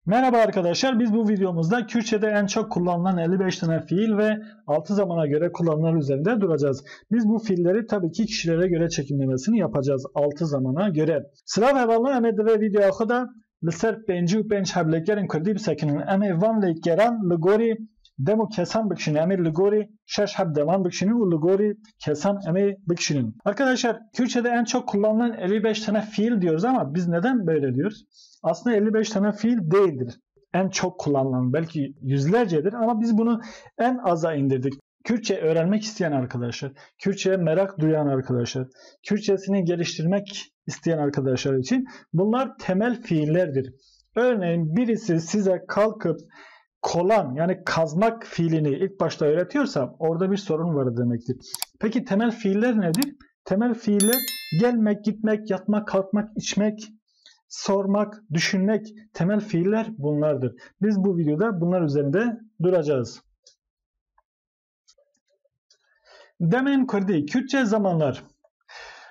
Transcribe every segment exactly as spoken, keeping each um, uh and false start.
Merhaba arkadaşlar, biz bu videomuzda Kürtçe'de en çok kullanılan elli beş tane fiil ve altı zamana göre kullanımlar üzerinde duracağız. Biz bu fiilleri tabii ki kişilere göre çekimlemesini yapacağız. Altı zamana göre. Silav hevalno, em ê di vê videoya xwe de li ser pêncî û pênc heb lêkerên kurdî bisekinin. Em ê van lêkeran li gorî dem û kesan bikişînin. Em ê li gorî şeş heb deman bikişînin û li gorî kesan em ê bikişînin. Arkadaşlar, Kürtçe'de en çok kullanılan elli beş tane fiil diyoruz ama biz neden böyle diyoruz? Aslında elli beş tane fiil değildir en çok kullanılan, belki yüzlercedir ama biz bunu en aza indirdik. Kürtçe öğrenmek isteyen arkadaşlar, Kürtçe'ye merak duyan arkadaşlar, Kürtçesini geliştirmek isteyen arkadaşlar için bunlar temel fiillerdir. Örneğin birisi size kalkıp kolan, yani kazmak fiilini ilk başta öğretiyorsa orada bir sorun var demektir. Peki temel fiiller nedir? Temel fiiller gelmek, gitmek, yatmak, kalkmak, içmek, sormak, düşünmek, temel fiiller bunlardır. Biz bu videoda bunlar üzerinde duracağız. Demên kurdî, Kürtçe zamanlar.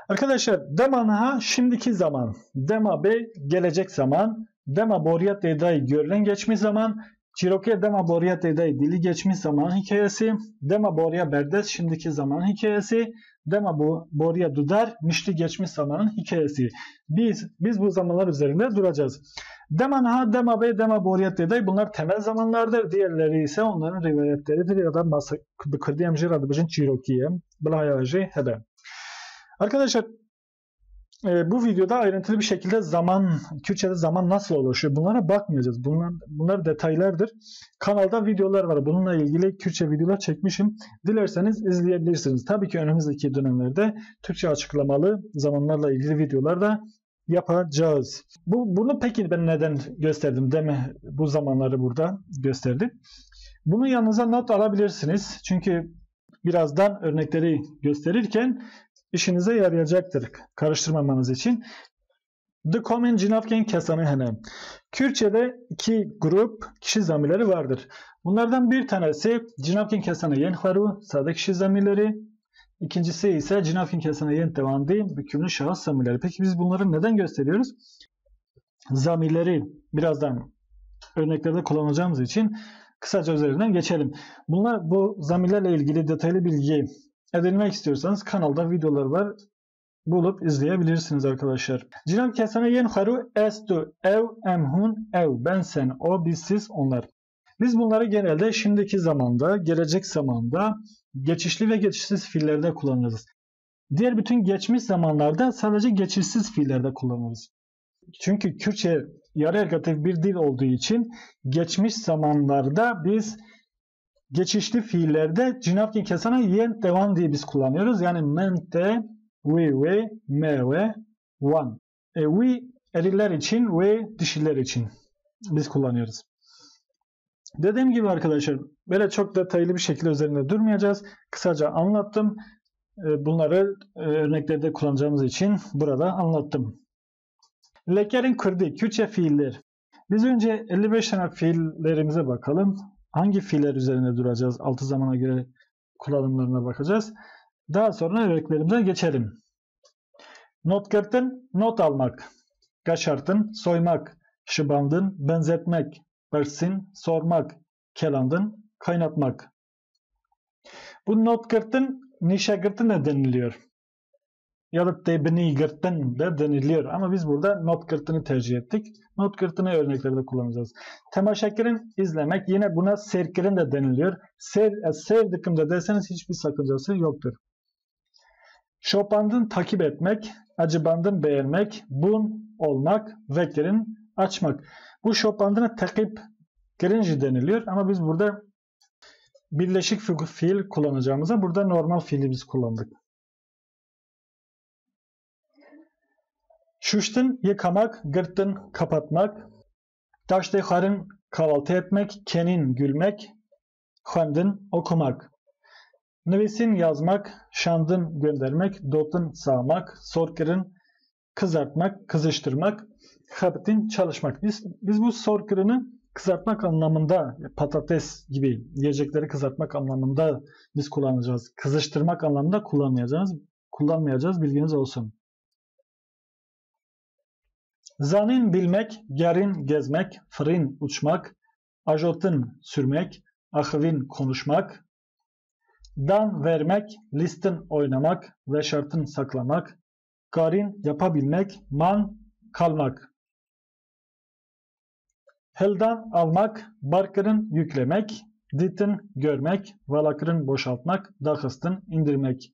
Arkadaşlar, dema niha şimdiki zaman, dema bê gelecek zaman, dema boriya têdayî görülen geçmiş zaman, çîrokê dema boriya têdayî dili geçmiş zaman hikayesi, dema boriya berdest şimdiki zaman hikayesi, dema bo- boriya dudar niştî geçmiş zamanın hikayesi. Biz biz bu zamanlar üzerinde duracağız. Dema niha, dema bê, dema boriya têdayî, bunlar temel zamanlardır. Diğerleri ise onların rivayetleridir ya da masa- bi kurdî em jê re dibêjin çîrokî ye. Bila ya jê hebe. Arkadaşlar, e, bu videoda ayrıntılı bir şekilde zaman, Kürtçe'de zaman nasıl oluşuyor, bunlara bakmayacağız. Bunlar, bunlar detaylardır. Kanalda videolar var. Bununla ilgili Kürtçe videolar çekmişim. Dilerseniz izleyebilirsiniz. Tabii ki önümüzdeki dönemlerde Türkçe açıklamalı zamanlarla ilgili videolar da yapacağız. Bu, bunu peki ben neden gösterdim? Deme, bu zamanları burada gösterdim. Bunu yanınıza not alabilirsiniz. Çünkü birazdan örnekleri gösterirken işinize yarayacaktır. Karıştırmamanız için. Di komên cinavkên kesanê hene. Kürtçe'de iki grup kişi zamirleri vardır. Bunlardan bir tanesi cinavkên kesanê yên xwerû, sade kişi zamirleri. İkincisi ise cinavkên kesanê yên tevandî, bükümlü şahıs zamirleri. Peki biz bunları neden gösteriyoruz? Zamirleri birazdan örneklerde kullanacağımız için kısaca üzerinden geçelim. Bunlar, bu zamirlerle ilgili detaylı bilgi edinmek istiyorsanız kanalda videolar var, bulup izleyebilirsiniz arkadaşlar. Cinavkên kesanê yên xwerû, ez, tu, ew, em, hûn, ew, ben, sen, o, biz, siz, onlar. Biz bunları genelde şimdiki zamanda, gelecek zamanda, geçişli ve geçişsiz fiillerde kullanırız. Diğer bütün geçmiş zamanlarda sadece geçişsiz fiillerde kullanırız. Çünkü Kürtçe yarı ergatif bir dil olduğu için geçmiş zamanlarda biz geçişli fiillerde cinavkên kesanê yên tevandî biz kullanıyoruz. Yani min, te, wî, wê, me, we, wan. E, we eriller için, wê dişiller için biz kullanıyoruz. Dediğim gibi arkadaşlar, böyle çok detaylı bir şekilde üzerinde durmayacağız. Kısaca anlattım. E, bunları, e, örneklerde kullanacağımız için burada anlattım. Lêkerên kurdî, Kürtçe fiiller. Biz önce elli beş tane fiillerimize bakalım. Hangi fiiller üzerinde duracağız? Altı zamana göre kullanımlarına bakacağız. Daha sonra örneklerimize geçelim. Notgirtin, not almak. Kaşartin, soymak. Şibandin, benzetmek. Pirsin, sormak. Kelandin, kaynatmak. Bu notgirtin, nîşegirtin de deniliyor. Ya da têbinîgirtin de deniliyor. Ama biz burada notgirtini tercih ettik. Notgirtini örneklerde kullanacağız. Temaşekirin, izlemek. Yine buna sêrkirin de deniliyor. Sêr, e, sêr dikim de deseniz hiçbir sakıncası yoktur. Şopandin, takip etmek. Acibandin, beğenmek. Bûn, olmak. Vekirin, açmak. Bu şopandine takip kirin jî deniliyor. Ama biz burada birleşik fi- fiil kullanacağımıza burada normal fiili biz kullandık. Şuştin, yıkamak. Girtin, kapatmak. Taştê xwarin, kahvaltı etmek. Kenin, gülmek. Xwendin, okumak. Nivîsin, yazmak. Şandin, göndermek. Dotin, sağmak. Sorkirin, kızartmak, kızıştırmak. Xebitin, çalışmak. Biz, biz bu sorkirini kızartmak anlamında, patates gibi yiyecekleri kızartmak anlamında biz kullanacağız. Kızıştırmak anlamında kullanmayacağız. Kullanmayacağız, bilginiz olsun. Zanîn, bilmek, gerîn, gezmek, firîn, uçmak, ajotin, sürmek, axivîn, konuşmak, dan, vermek, lîstin, oynamak, veşartin, saklamak, karîn, yapabilmek, man, kalmak. Hildan, almak, barkirin, yüklemek, dîtin, görmek, valakirin, boşaltmak, daxistin, indirmek,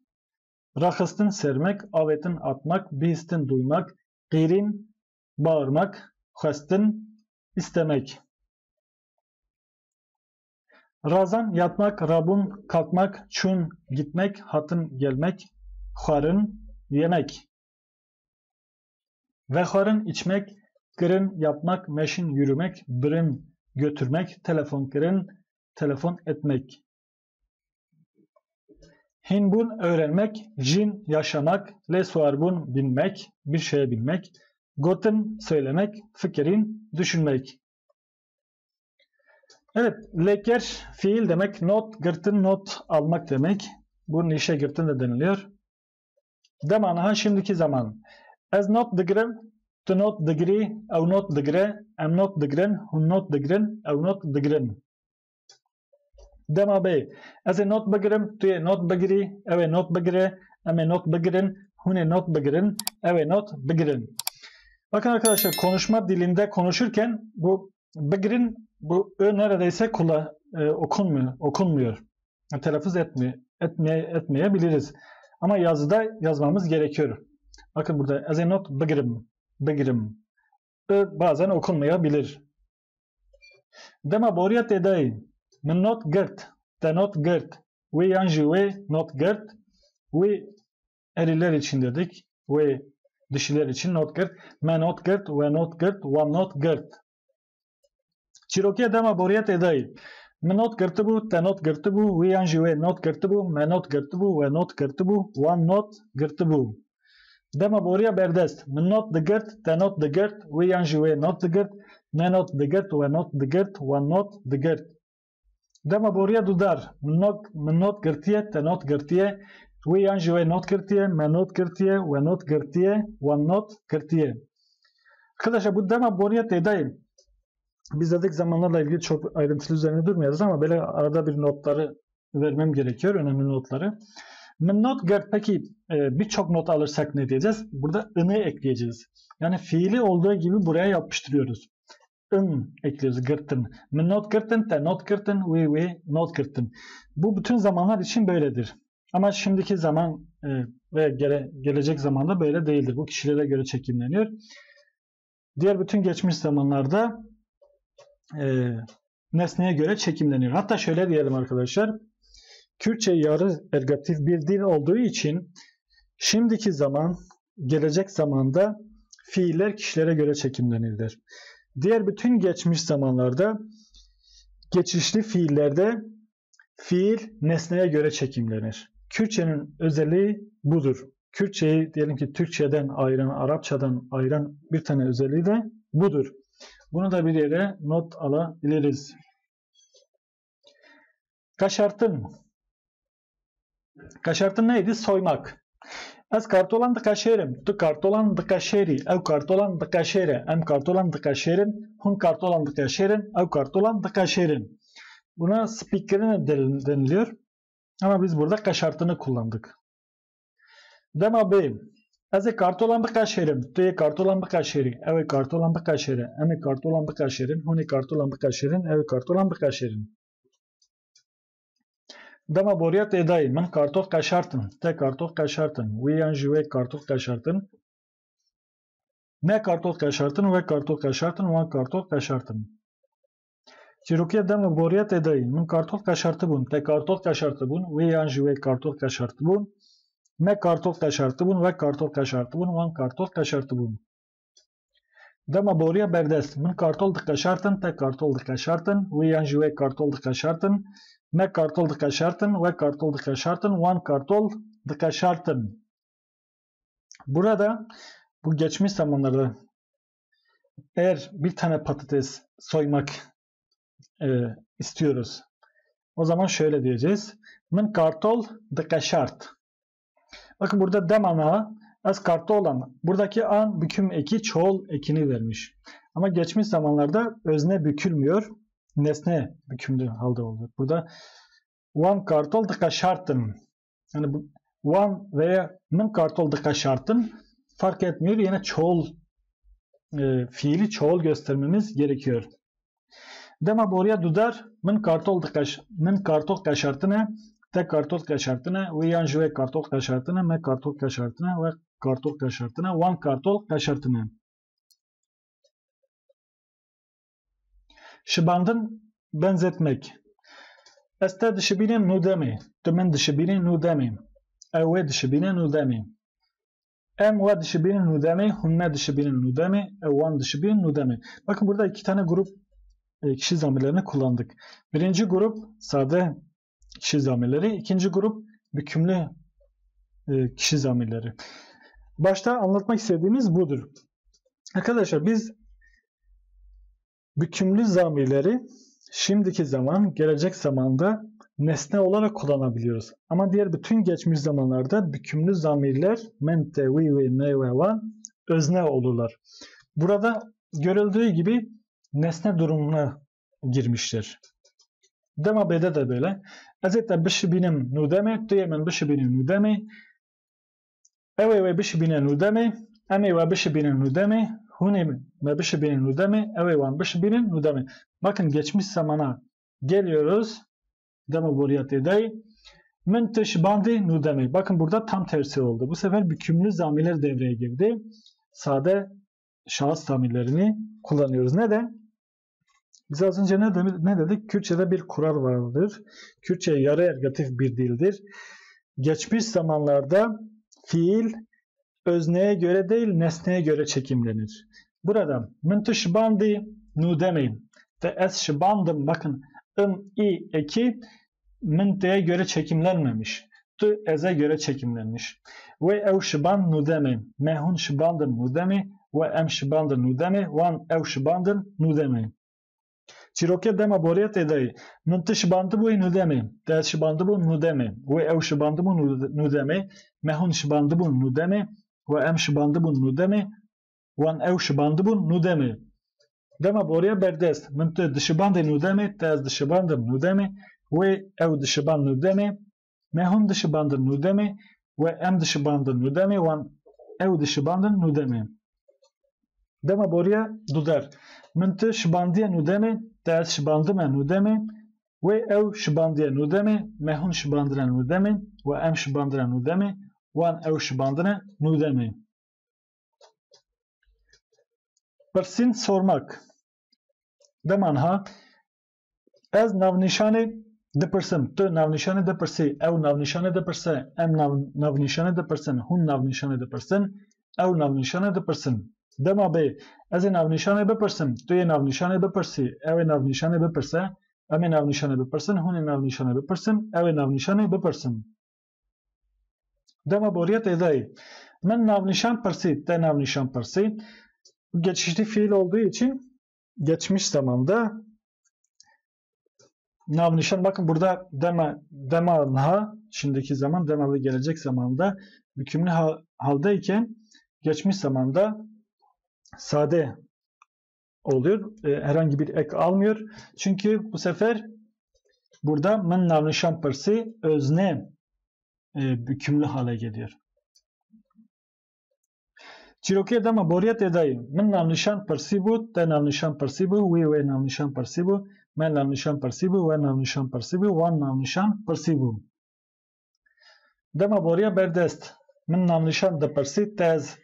raxistin, sermek, avêtin, atmak, bihîstin, duymak, qîrîn, bağırmak, xwestin, istemek. Razan, yatmak, rabûn, kalkmak, çûn, gitmek, hatin, gelmek, xwarin, yemek. Vexwarin, içmek, kirin, yapmak, meşin, yürümek, birin, götürmek, telefon kirin, telefon etmek. Hînbûn, öğrenmek, jîn, yaşamak, lêswarbûn, binmek, bir şeye binmek, gotin, söylemek, fikirîn, düşünmek. Evet, lêker fiil demek, not, girtin, not, almak demek. Bu nîşe girtin de deniliyor. Dema niha, şimdiki zaman. Ez not digirim, tu not digirî, ew not digire, em not digirin, hûn not digirin, ew not digirin. Dema bê. Ez ê not bigirim, tu yê not bigirî, ew ê not bigire, em ê not bigirin, hûn ê not bigirin, ew ê not bigirin. Bakın arkadaşlar, konuşma dilinde konuşurken bu bigirin, bu ö neredeyse kula, e, okunmuyor, okunmuyor. Yani telaffuz etme, etme, etmeyebiliriz. Ama yazıda yazmamız gerekiyor. Bakın burada ez ê not bigirim, bigirim. Ö bazen okunmayabilir. Dema boriya têdayî. Min not girt, te not girt, wê yan jî wê not girt, wê eriller için dedik, wê dişiler için not girt, me not girt, we not girt, wan not girt. Çîrokiya dema boriya têdayî. Min not girtibû, te not girtibû, wê yan jî wê not girtibû, me not girtibû, we not girtibû, wan not girtibû. Dema boriya berdest. Min not digirt, te not digirt, wê yan jî wê not digirt, me not digirt, we not digirt, wan not digirt. Dema boriya dudar. Min not, min not girtiye, te not girtiye, wê yan jî wê not girtiye, me not girtiye, we not girtiye, wan not girtiye. Arkadaşlar, bu dema boriya têdayî. Biz dedik zamanlarla ilgili çok ayrıntılı üzerine durmayacağız ama böyle arada bir notları vermem gerekiyor, önemli notları. Min not girt, peki, e, birçok not alırsak ne diyeceğiz? Burada ını ekleyeceğiz. Yani fiili olduğu gibi buraya yapıştırıyoruz. In ekliyoruz, girtin. Min not girtin, te not girtin, wê wê not girtin. Bu bütün zamanlar için böyledir. Ama şimdiki zaman, e, ve gele-, gelecek zamanda böyle değildir. Bu kişilere göre çekimleniyor. Diğer bütün geçmiş zamanlarda, e, nesneye göre çekimleniyor. Hatta şöyle diyelim arkadaşlar. Kürtçe yarı ergatif bir dil olduğu için şimdiki zaman, gelecek zamanda fiiller kişilere göre çekimlenilir. Diğer bütün geçmiş zamanlarda geçişli fiillerde fiil nesneye göre çekimlenir. Kürtçenin özelliği budur. Kürtçeyi diyelim ki Türkçeden ayıran, Arapçadan ayıran bir tane özelliği de budur. Bunu da bir yere not alabiliriz. Kaşartın. Kaşartın neydi? Soymak. Ez kartolan dikaşêrim, tu kartolan dikaşêrî, ew kartolan dikaşêre, em kartolan dikaşêrin, hûn kartolan dikaşêrin, ew kartolan dikaşêrin. Buna spîkirin deniliyor. Ama biz burada kaşartını kullandık. Dema bê. Ez ê kartolan bikaşêrim, tu yê kartolan bikaşêrî, ew ê kartolan bikaşêre, em ê kartolan bikaşêrin, hûn ê kartolan bikaşêrin, ew ê kartolan bikaşêrin. Dema boriya têdayî. Min kartol qeşartin, te kartol qeşartin, wî yan jî wê kartol qeşartin, me kartol qeşartin, we kartol qeşartin, wan kartol qeşartin. Çîrokiya dema boriya têdayî. Min kartol qeşartibûn, te kartol qeşartibûn, wê yan jî wê kartol qeşartibûn, me kartol qeşartibûn, we kartol qeşartibûn, wan kartol qeşartibûn. Dema boriya berdest. Min kartol dikeşartin, te kartol dikeşartin, wê yan jî wê kartol dikeşartin, me kartol dikeşartin, we kartol dikeşartin, wan kartol dikeşartin. Burada bu geçmiş zamanlarda eğer bir tane patates soymak, e, istiyoruz, o zaman şöyle diyeceğiz. Min kartol dikeşart. Bakın burada dema niha Ez kartolam. Buradaki an büküm eki çoğul ekini vermiş. Ama geçmiş zamanlarda özne bükülmüyor. Nesne bükümlü halde oluyor. Burada wan kartol dikeşartin. Yani bu wan veya min kartol dikeşartin fark etmiyor. Yine çoğul e, fiili çoğul göstermemiz gerekiyor. Dema boriya dudar min kartol dikeş, min kartol keşartine, te kartol keşartine, wê yan ji wê kartol keşartine, me kartol keşartine, we kartol keşartine, wan kartol keşartine. Şibandin, benzetmek. Ez te dişibînim nû demê, tu min dişibînî nû demê, ew wê dişibîne nû demê. Em we dişibînin nû demê, hûn me dişibînin nû demê, ew wan dişibînin nû demê. Bakın burada iki tane grup e, kişi zamirlerini kullandık. Birinci grup sade kişi zamirleri, ikinci grup bükümlü e, kişi zamirleri. Başta anlatmak istediğimiz budur. Arkadaşlar biz bükümlü zamirleri şimdiki zaman, gelecek zamanda nesne olarak kullanabiliyoruz. Ama diğer bütün geçmiş zamanlarda bükümlü zamirler min, te, wî, wê, me, we, wan özne olurlar. Burada görüldüğü gibi nesne durumuna girmiştir. Dema bêde de böyle. Ez ê te bişibînim nû demê, tu yê min bişibînî nû demê. Ew ê wê bişibîne nû demê, em ê we bişibînin nû demê, hûn ê me bişibînin nû demê, ew ê wan bişibînin nû demê. Bakın geçmiş zamana geliyoruz. Dema boriya têdayî. Min tu şibandî nû demê. Bakın burada tam tersi oldu. Bu sefer bükümlü zamirler devreye girdi. Sade şahıs zamirlerini kullanıyoruz. Neden? Biz az önce ne, de- ne dedik? Kürtçe'de bir kural vardır. Kürtçe yarı ergatif bir dildir. Geçmiş zamanlarda fiil özneye göre değil, nesneye göre çekimlenir. Burada min tu şibandî nû demê, te ez şibandim, bakın, im, i, eki, min te'ye göre çekimlenmemiş. Tu ez'e göre çekimlenmiş. Wê ew şiband nû demê, me hûn şibandin nû demê, we em şibandin nû demê, wan ew şibandin nû demê. Çîrokê dema boriya têdayî. Min tu şibandibûyî nû demê, te ez şibandibûm nû demê, wê ew şibandibûn nû demê, me hûn şibandibûn nû demê, we em şibandibûn nû demê, wan ew şibandibûn nû demê. Dema boriya berdest. Min tu dişibandê nû demê, te ez dişibandim nû demê, wê ew dişiband nû demê, me hûn dişibandin nû demê, we em dişibandin nû demê, wan ew dişibandin nû demê. Dema boriya dudar. Min tu şibandiye nû demê, te ez şibandime nû demê, wê ew şibandiye nû demê, me hûn şibandine nû demê, we em şibandine nû demê, wan ew şibandine nû demê. Pirsîn, sormak. Dema niha ez navnîşanê dipirsim, tu navnîşanê dipirsî, ew navnîşanê dipirse, em nav, navnîşanê dipirsin, hûn navnîşanê dipirsin, ew navnîşanê dipirsin. Dema bê, ez ê navnîşanê bipirsim, tu yê navnîşanê bipirsî, ew ê navnîşanê bipirse, em ê navnîşanê bipirsin, hûn ê navnîşanê bipirsin, ew ê navnîşanê bipirsin. Dema boriya têdayî. Min navnîşan pirsî, te navnîşan pirsî. Bu geçişli fiil olduğu için geçmiş zamanda navnişan, bakın burada dema, dema niha, şimdiki zaman, dema ve gelecek zamanda bükümlü hal, haldeyken geçmiş zamanda sade oluyor. E, herhangi bir ek almıyor. Çünkü bu sefer burada min navnişan pirsî özne e, bükümlü hale geliyor. Çîrokê dema boriya têdayî. Min navnîşan pirsî bû, te navnîşan pirsî bû, wî wê navnîşan pirsî bû, me navnîşan pirsî bû, we navnîşan pirsî bû, wan navnîşan pirsî bû. Dema boriya berdest. Min navnîşan dipirsî, te ez,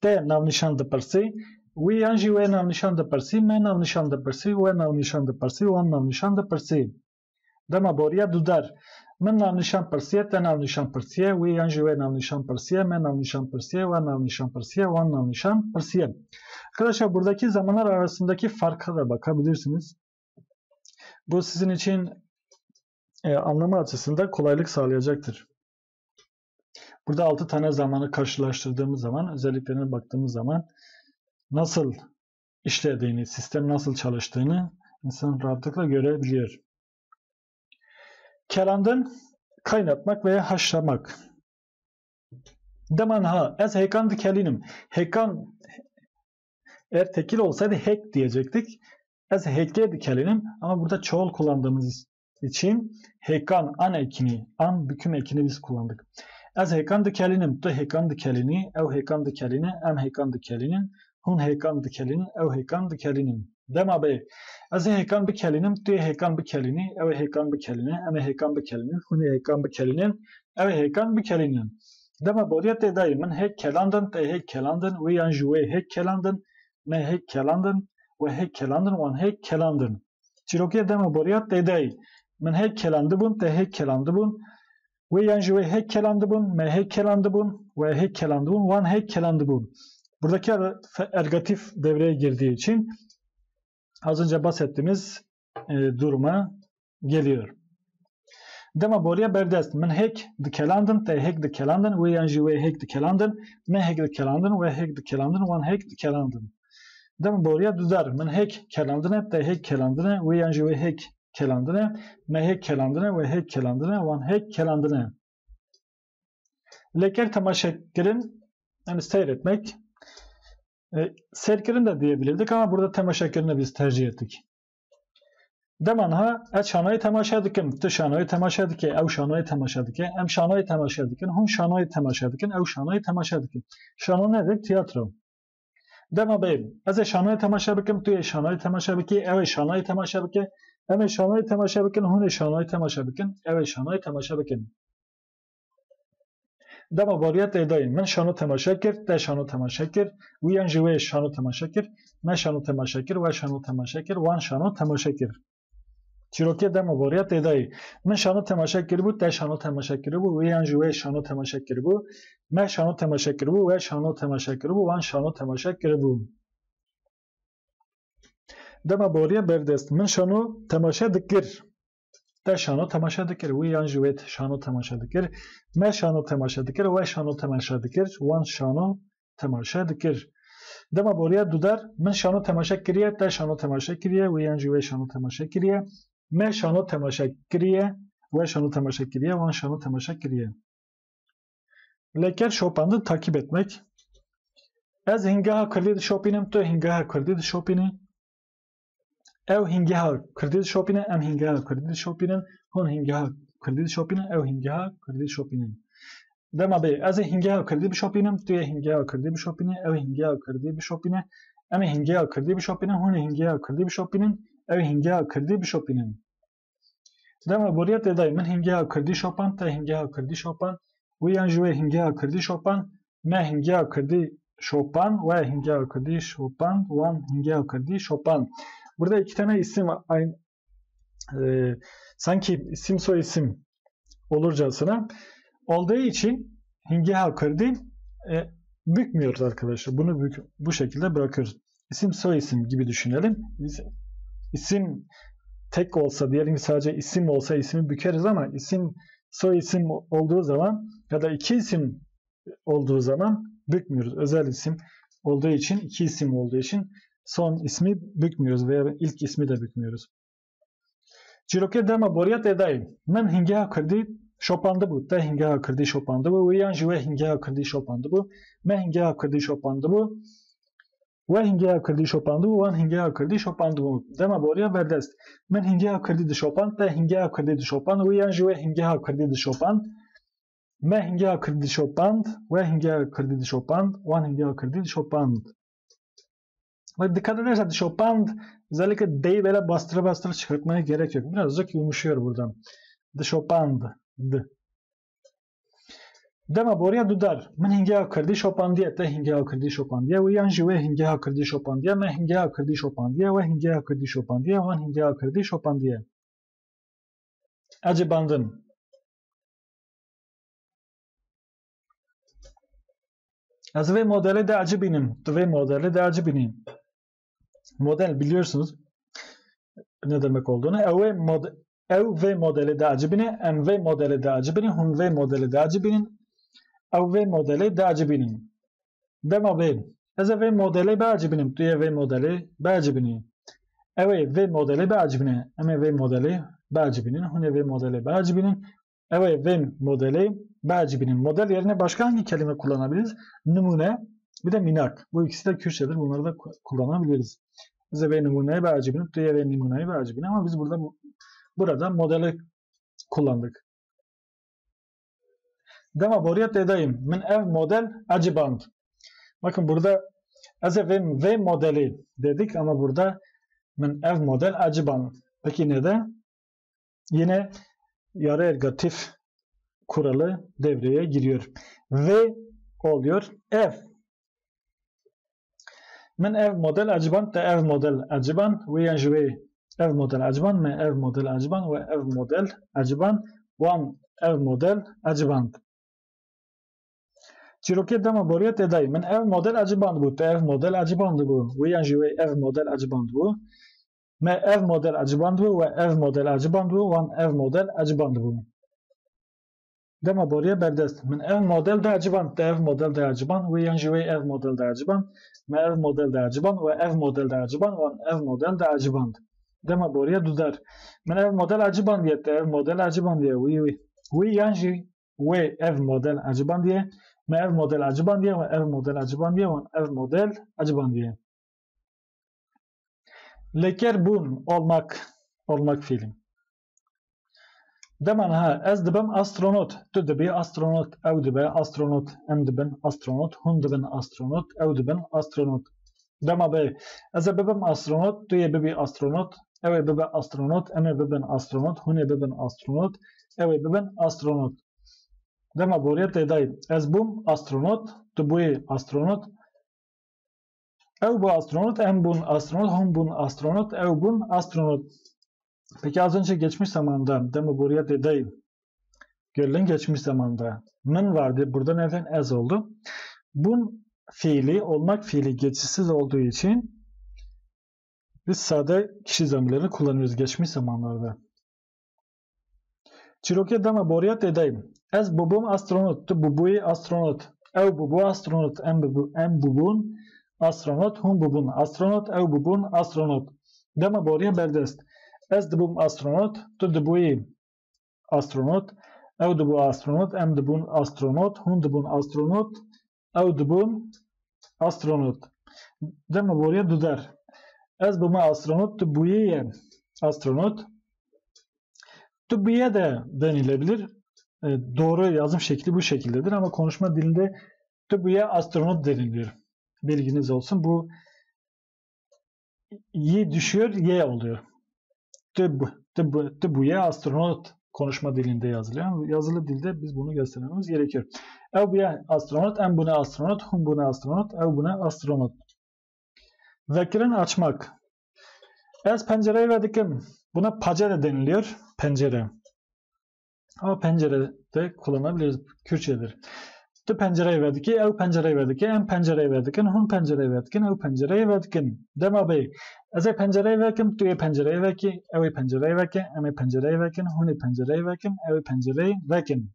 te navnîşan dipirsî, wî yan jî wê navnîşan dipirsî, me navnîşan dipirsî, we navnîşan dipirsî, wan navnîşan dipirsî. Dema boriya dudar. Min navnîşan pirsiye, te navnîşan pirsiye, wî yan jî wê navnîşan pirsiye, me navnîşan pirsiye, we navnîşan pirsiye, wan navnîşan pirsiye. Arkadaşlar, buradaki zamanlar arasındaki farka da bakabilirsiniz. Bu sizin için e, anlama açısından kolaylık sağlayacaktır. Burada altı tane zamanı karşılaştırdığımız zaman, özelliklerine baktığımız zaman nasıl işlediğini, sistem nasıl çalıştığını insan rahatlıkla görebiliyor. Kelandın, kaynatmak veya haşlamak. Dema niha ez hêkan dikelînim. Hêkan eğer tekil olsaydı hek diyecektik. Ez heke dikelînim ama burada çoğul kullandığımız için hêkan an ekini, an büküm ekini biz kullandık. Ez hêkan dikelînim, tu hêkan dikelînî, ew hêkan dikelîne, em hêkan dikelînin, hûn hêkan dikelînin, ew hêkan dikelînin. Dema bê, ez ê hêkan bikelînim, tu yê hêkan bikelînî, ew ê hêkan bikelîne, em ê hêkan bikelînin, hûn ê hêkan bikelînin, ew ê hêkan bikelînin. Dema boriya tê dayî, min hêk kelandin, te hêk kelandin, wê yan jî wê hêk kelandin, me hêk kelandin, we hêk kelandin, wan hêk kelandin. Çîrokiya dema boriya tê dayî, min hêk kelandibûn, te hêk kelandibûn, wê yan jî wê hêk kelandibûn, me hêk kelandibûn, we hêk kelandibûn, wan hêk kelandibûn. Buradaki er-, fe-, ergatif devreye girdiği için az önce bahsettiğimiz, e, duruma geliyor. Dema boriya berdest, min hêk dikelandin, te hêk dikelandin, wê yan jî wê hêk dikelandin, me hêk dikelandin, we hêk dikelandin, wan hêk dikelandin. Dema boriya dudar, min hêk kelandine, te hêk kelandine, wê yan jî wê hêk kelandine, me hêk kelandine, we hêk kelandine, wan hêk kelandine. Leker temaşe kirin, yani seyretmek. E, seyirkirin de diyebilirdik ama burada temaşe kirini biz tercih ettik. Dema niha ez şanoyê temaşe dikim, tu şanoyê temaşe dike, ew şanoyê temaşe dike, em şanoyê temaşe dikin, hûn şanoyê temaşe dikin, ew şanoyê temaşe dikin. Şano nedir? Tiyatro. Dema bê, ez ê şanoyê temaşe bikim, tu yê şanoyê temaşe bikî, ew ê şanoyê temaşe bike, em ê şanoyê temaşe bikin, hûn ê şanoyê temaşe bikin, ew ê şanoyê temaşe bikin. Dema boriya tê dayî, min şano temaşe kir, te şano temaşe kir, wî yan jî wê şano temaşe kir, me şano temaşe kir, we şano temaşe kir, wan şano temaşe kir. Çîrokê dema boriya tê dayî, min şano temaşe kiribû, te şano temaşe kiribû, wî yan jî wê şano temaşe kiribû, me şano temaşe kiribû, we şano temaşe kiribû, wan şano temaşe kiribû. Dema boriya berdest, min şano temaşe dikir. Te şano temaşe dikir, wî yan jî wê şano temaşe dikir. Me şano temaşe dikir, we şano temaşe dikir, wan şano temaşe dikir. Dema boriya dudar, min şano temaşe kiriye, te şano temaşe kiriye, wî yan jî wê şano temaşe kiriye. Me şano temaşe kiriye, we şano temaşe kiriye, wan şano temaşe kiriye. Leker şopandin, takip etmek. Ez hingeha kirdî dişopînim, tu hingeha kirdî dişopînî. Ew hingeha kirdî dişopîne, em hingeha kirdî dişopînin, hûn hingeha kirdî dişopînin, ew hingeha kirdî dişopînin. Dema bê, ez ê hingeha kirdî bişopînim, tu yê hingeha kirdî bişopînî, ew ê hingeha kirdî bişopîne, em ê hingeha kirdî bişopînin, hûn ê hingeha kirdî bişopînin, ew ê hingeha kirdî bişopînin. Dema boriya tê dayî, min hingeha kirdî şopand, te hingeha kirdî şopand, wî yan jî wê hingeha kirdî şopand, me hingeha kirdî şopand, we hingeha kirdî şopand, wan hingeha kirdî şopand. Burada iki tane isim aynı, e, sanki isim soy isim olurcasına olduğu için hingeha kirdî, e, bükmüyoruz arkadaşlar. Bunu bük-, bu şekilde bırakıyoruz. İsim soy isim gibi düşünelim. Biz isim tek olsa, diyelim ki sadece isim olsa ismi bükeriz ama isim soy isim olduğu zaman ya da iki isim olduğu zaman bükmüyoruz. Özel isim olduğu için, iki isim olduğu için son ismi bükmüyoruz veya ilk ismi de bükmüyoruz. Çîrokê dema boriya tê dayî, min hingeha kirdî şopandibû, te hingeha kirdî şopandibû, wê yan jî wê hingeha kirdî şopandibû, me hingeha kirdî şopandibû, we hingeha kirdî şopandibû, wan hingeha kirdî şopandibû. Dema boriya berdest, min hingeha kirdî dişopand, te hingeha kirdî dişopand, wê yan jî wê hingeha kirdî dişopand, me hingeha kirdî şopand, we hingeha kirdî dişopand, wan hingeha kirdî dişopand. Bak, dikkat edersen dişopand, özellikle d'yi böyle bastıra bastıra çıkartmaya gerek yok. Birazcık yumuşuyor buradan. Dişopand. D. Dema boriya dudar. Min hingeha kirdî şopandiye, te hingeha kirdî şopandiye, wê yan jî wê hingeha kirdî şopandiye, me hingeha kirdî şopandiye, we hingeha kirdî şopandiye, wan hingeha kirdî şopandiye. Ecibandin. Ez vê modelê de ecibînim. Tu vê modelê de ecibînî. Model biliyorsunuz ne demek olduğunu. Ew vê mod-, ew vê modelê de ecibîne, em vê modelê de ecibînin, hûn vê modelê de ecibînin, ew vê modelê de ecibînin. Dema bê, ez ê vê modelê biecibînim, tu yê vê modelê biecibînî. Ew ê vê modelê biecibîne, em ê vê modelê biecibînin, hûn ê vê modelê biecibînin, ew ê vê modelê Biacibînin. Model yerine başka hangi kelime kullanabiliriz? Nimune, bir de minak. Bu ikisi de Kürtçedir. Bunları da ku- kullanabiliriz. Bize ve nimuneyi biacibînin, tu ye ve nimuneyi biacibînin. Ama biz burada bu- burada modeli kullandık. Dema boriya tê de yî. Min ev model eciband. Bakın burada ez ê vê, vê modeli dedik ama burada min ev model eciband. Peki neden? Yine yarı ergatif kuralı devreye giriyor. Ve oluyor ev. Min ev model eciband, te ev model eciband, wê yan jî wê ev model eciband, me ev model eciband, we ev model eciband, wan ev model eciband. Çîrokê dema boriya tê de yî. Min ev model eciband bû, te ev model eciband bû, wê yan jî wê ev model eciband bû. Me ev model eciband bû, we ev model eciband bû, wan ev model eciband bû. Dema boriya berdest. Min ev model de eciband, te ev model de eciband, wê yan jî wê ev model de eciband, me ev model de eciband, we ev model de eciband, wan ev model de eciband. Dema boriya duder. Min ev model ecibandiye, te ev model ecibandiye, wî, wî. Wî yan jî wê ev model ecibandiye, me ev model ecibandiye, we ev model ecibandiye, wan ev model ecibandiye. Leker bûn, olmak, olmak fiili. Dema niha ez dibim astronot, tu dibî astronot, ew dibe astronot, em dibin astronot, hûn dibin astronot, ew dibin astronot. Dema bê, ez ê bibim astronot, tu yê bibî astronot, ew ê bibe astronot, em ê bibin astronot, hûn ê bibin astronot, ew ê bibin astronot. Dema boriya tê de yî. Ez bûm astronot, tu bûyî astronot, ew bû astronot, em bûn astronot, hûn bûn astronot, ew bûn astronot. Peki az önce geçmiş zamanda, dema boriya tê de yî. Gelin geçmiş zamanda. Min vardı, burada neden ez oldu? Bûn fiili, olmak fiili geçişsiz olduğu için biz sade kişi zamirlerini kullanıyoruz geçmiş zamanlarda. Çîrokê dema boriya tê de yî. Ez bûbûm astronot, tu bûbûyî astronot, ew bûbû astronot, em bûbû-, em bûbûn astronot, hûn bûbûn astronot, ew bûbûn astronot. Dema boriya berdest. Ez dibûm astronot, tu dibûyî astronot, ew dibû astronot, em dibûn astronot, hûn dibûn astronot, ew dibûn astronot. Dema boriya duder. Ez bûme astronot, tu bûyîye astronot. Tu bûye de denilebilir. E, doğru yazım şekli bu şekildedir ama konuşma dilinde tu bûye astronot deniliyor. Bilginiz olsun. Bu y düşüyor, y oluyor. Tu bu, tu bu, tu bûye astronot konuşma dilinde yazılıyor. Ama yazılı dilde biz bunu göstermemiz gerekiyor. Ew bûye astronot, em bûne astronot, hûn bûne astronot, ew bûne astronot. Vekirin, açmak. Ez pencereyi vedikim. Buna pacere deniliyor. Pencere. Ama pencere de kullanabiliriz. Kürtçedir. Tu pencereyi vedikî, ew pencereyi vedike, em pencereyi vedikin, hûn pencereyi vedikin, ew pencereyi vedikin. Dema bê, ez ê pencereyi vekim, tu yê pencereyi vekî, ew ê pencereyi veke, em ê pencereyi vekin, hûn ê pencereyi vekin, ew ê pencereyi vekin.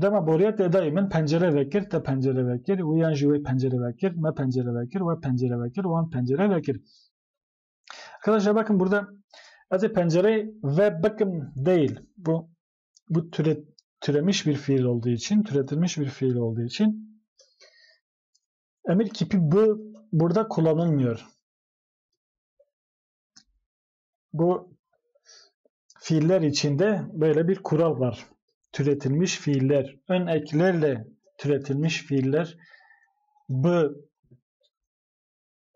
Dema boriya tê de yî. Min pencere vekir, te pencere vekir, wî yan jî wê pencere vekir, me pencere vekir, we pencere vekir, wan pencere vekir. Arkadaşlar bakın burada ez ê pencereyi vebikim değil. Bu bu türe, türemiş bir fiil olduğu için, türetilmiş bir fiil olduğu için emir kipi bu burada kullanılmıyor. Bu fiiller içinde böyle bir kural var. Türetilmiş fiiller, ön eklerle türetilmiş fiiller bu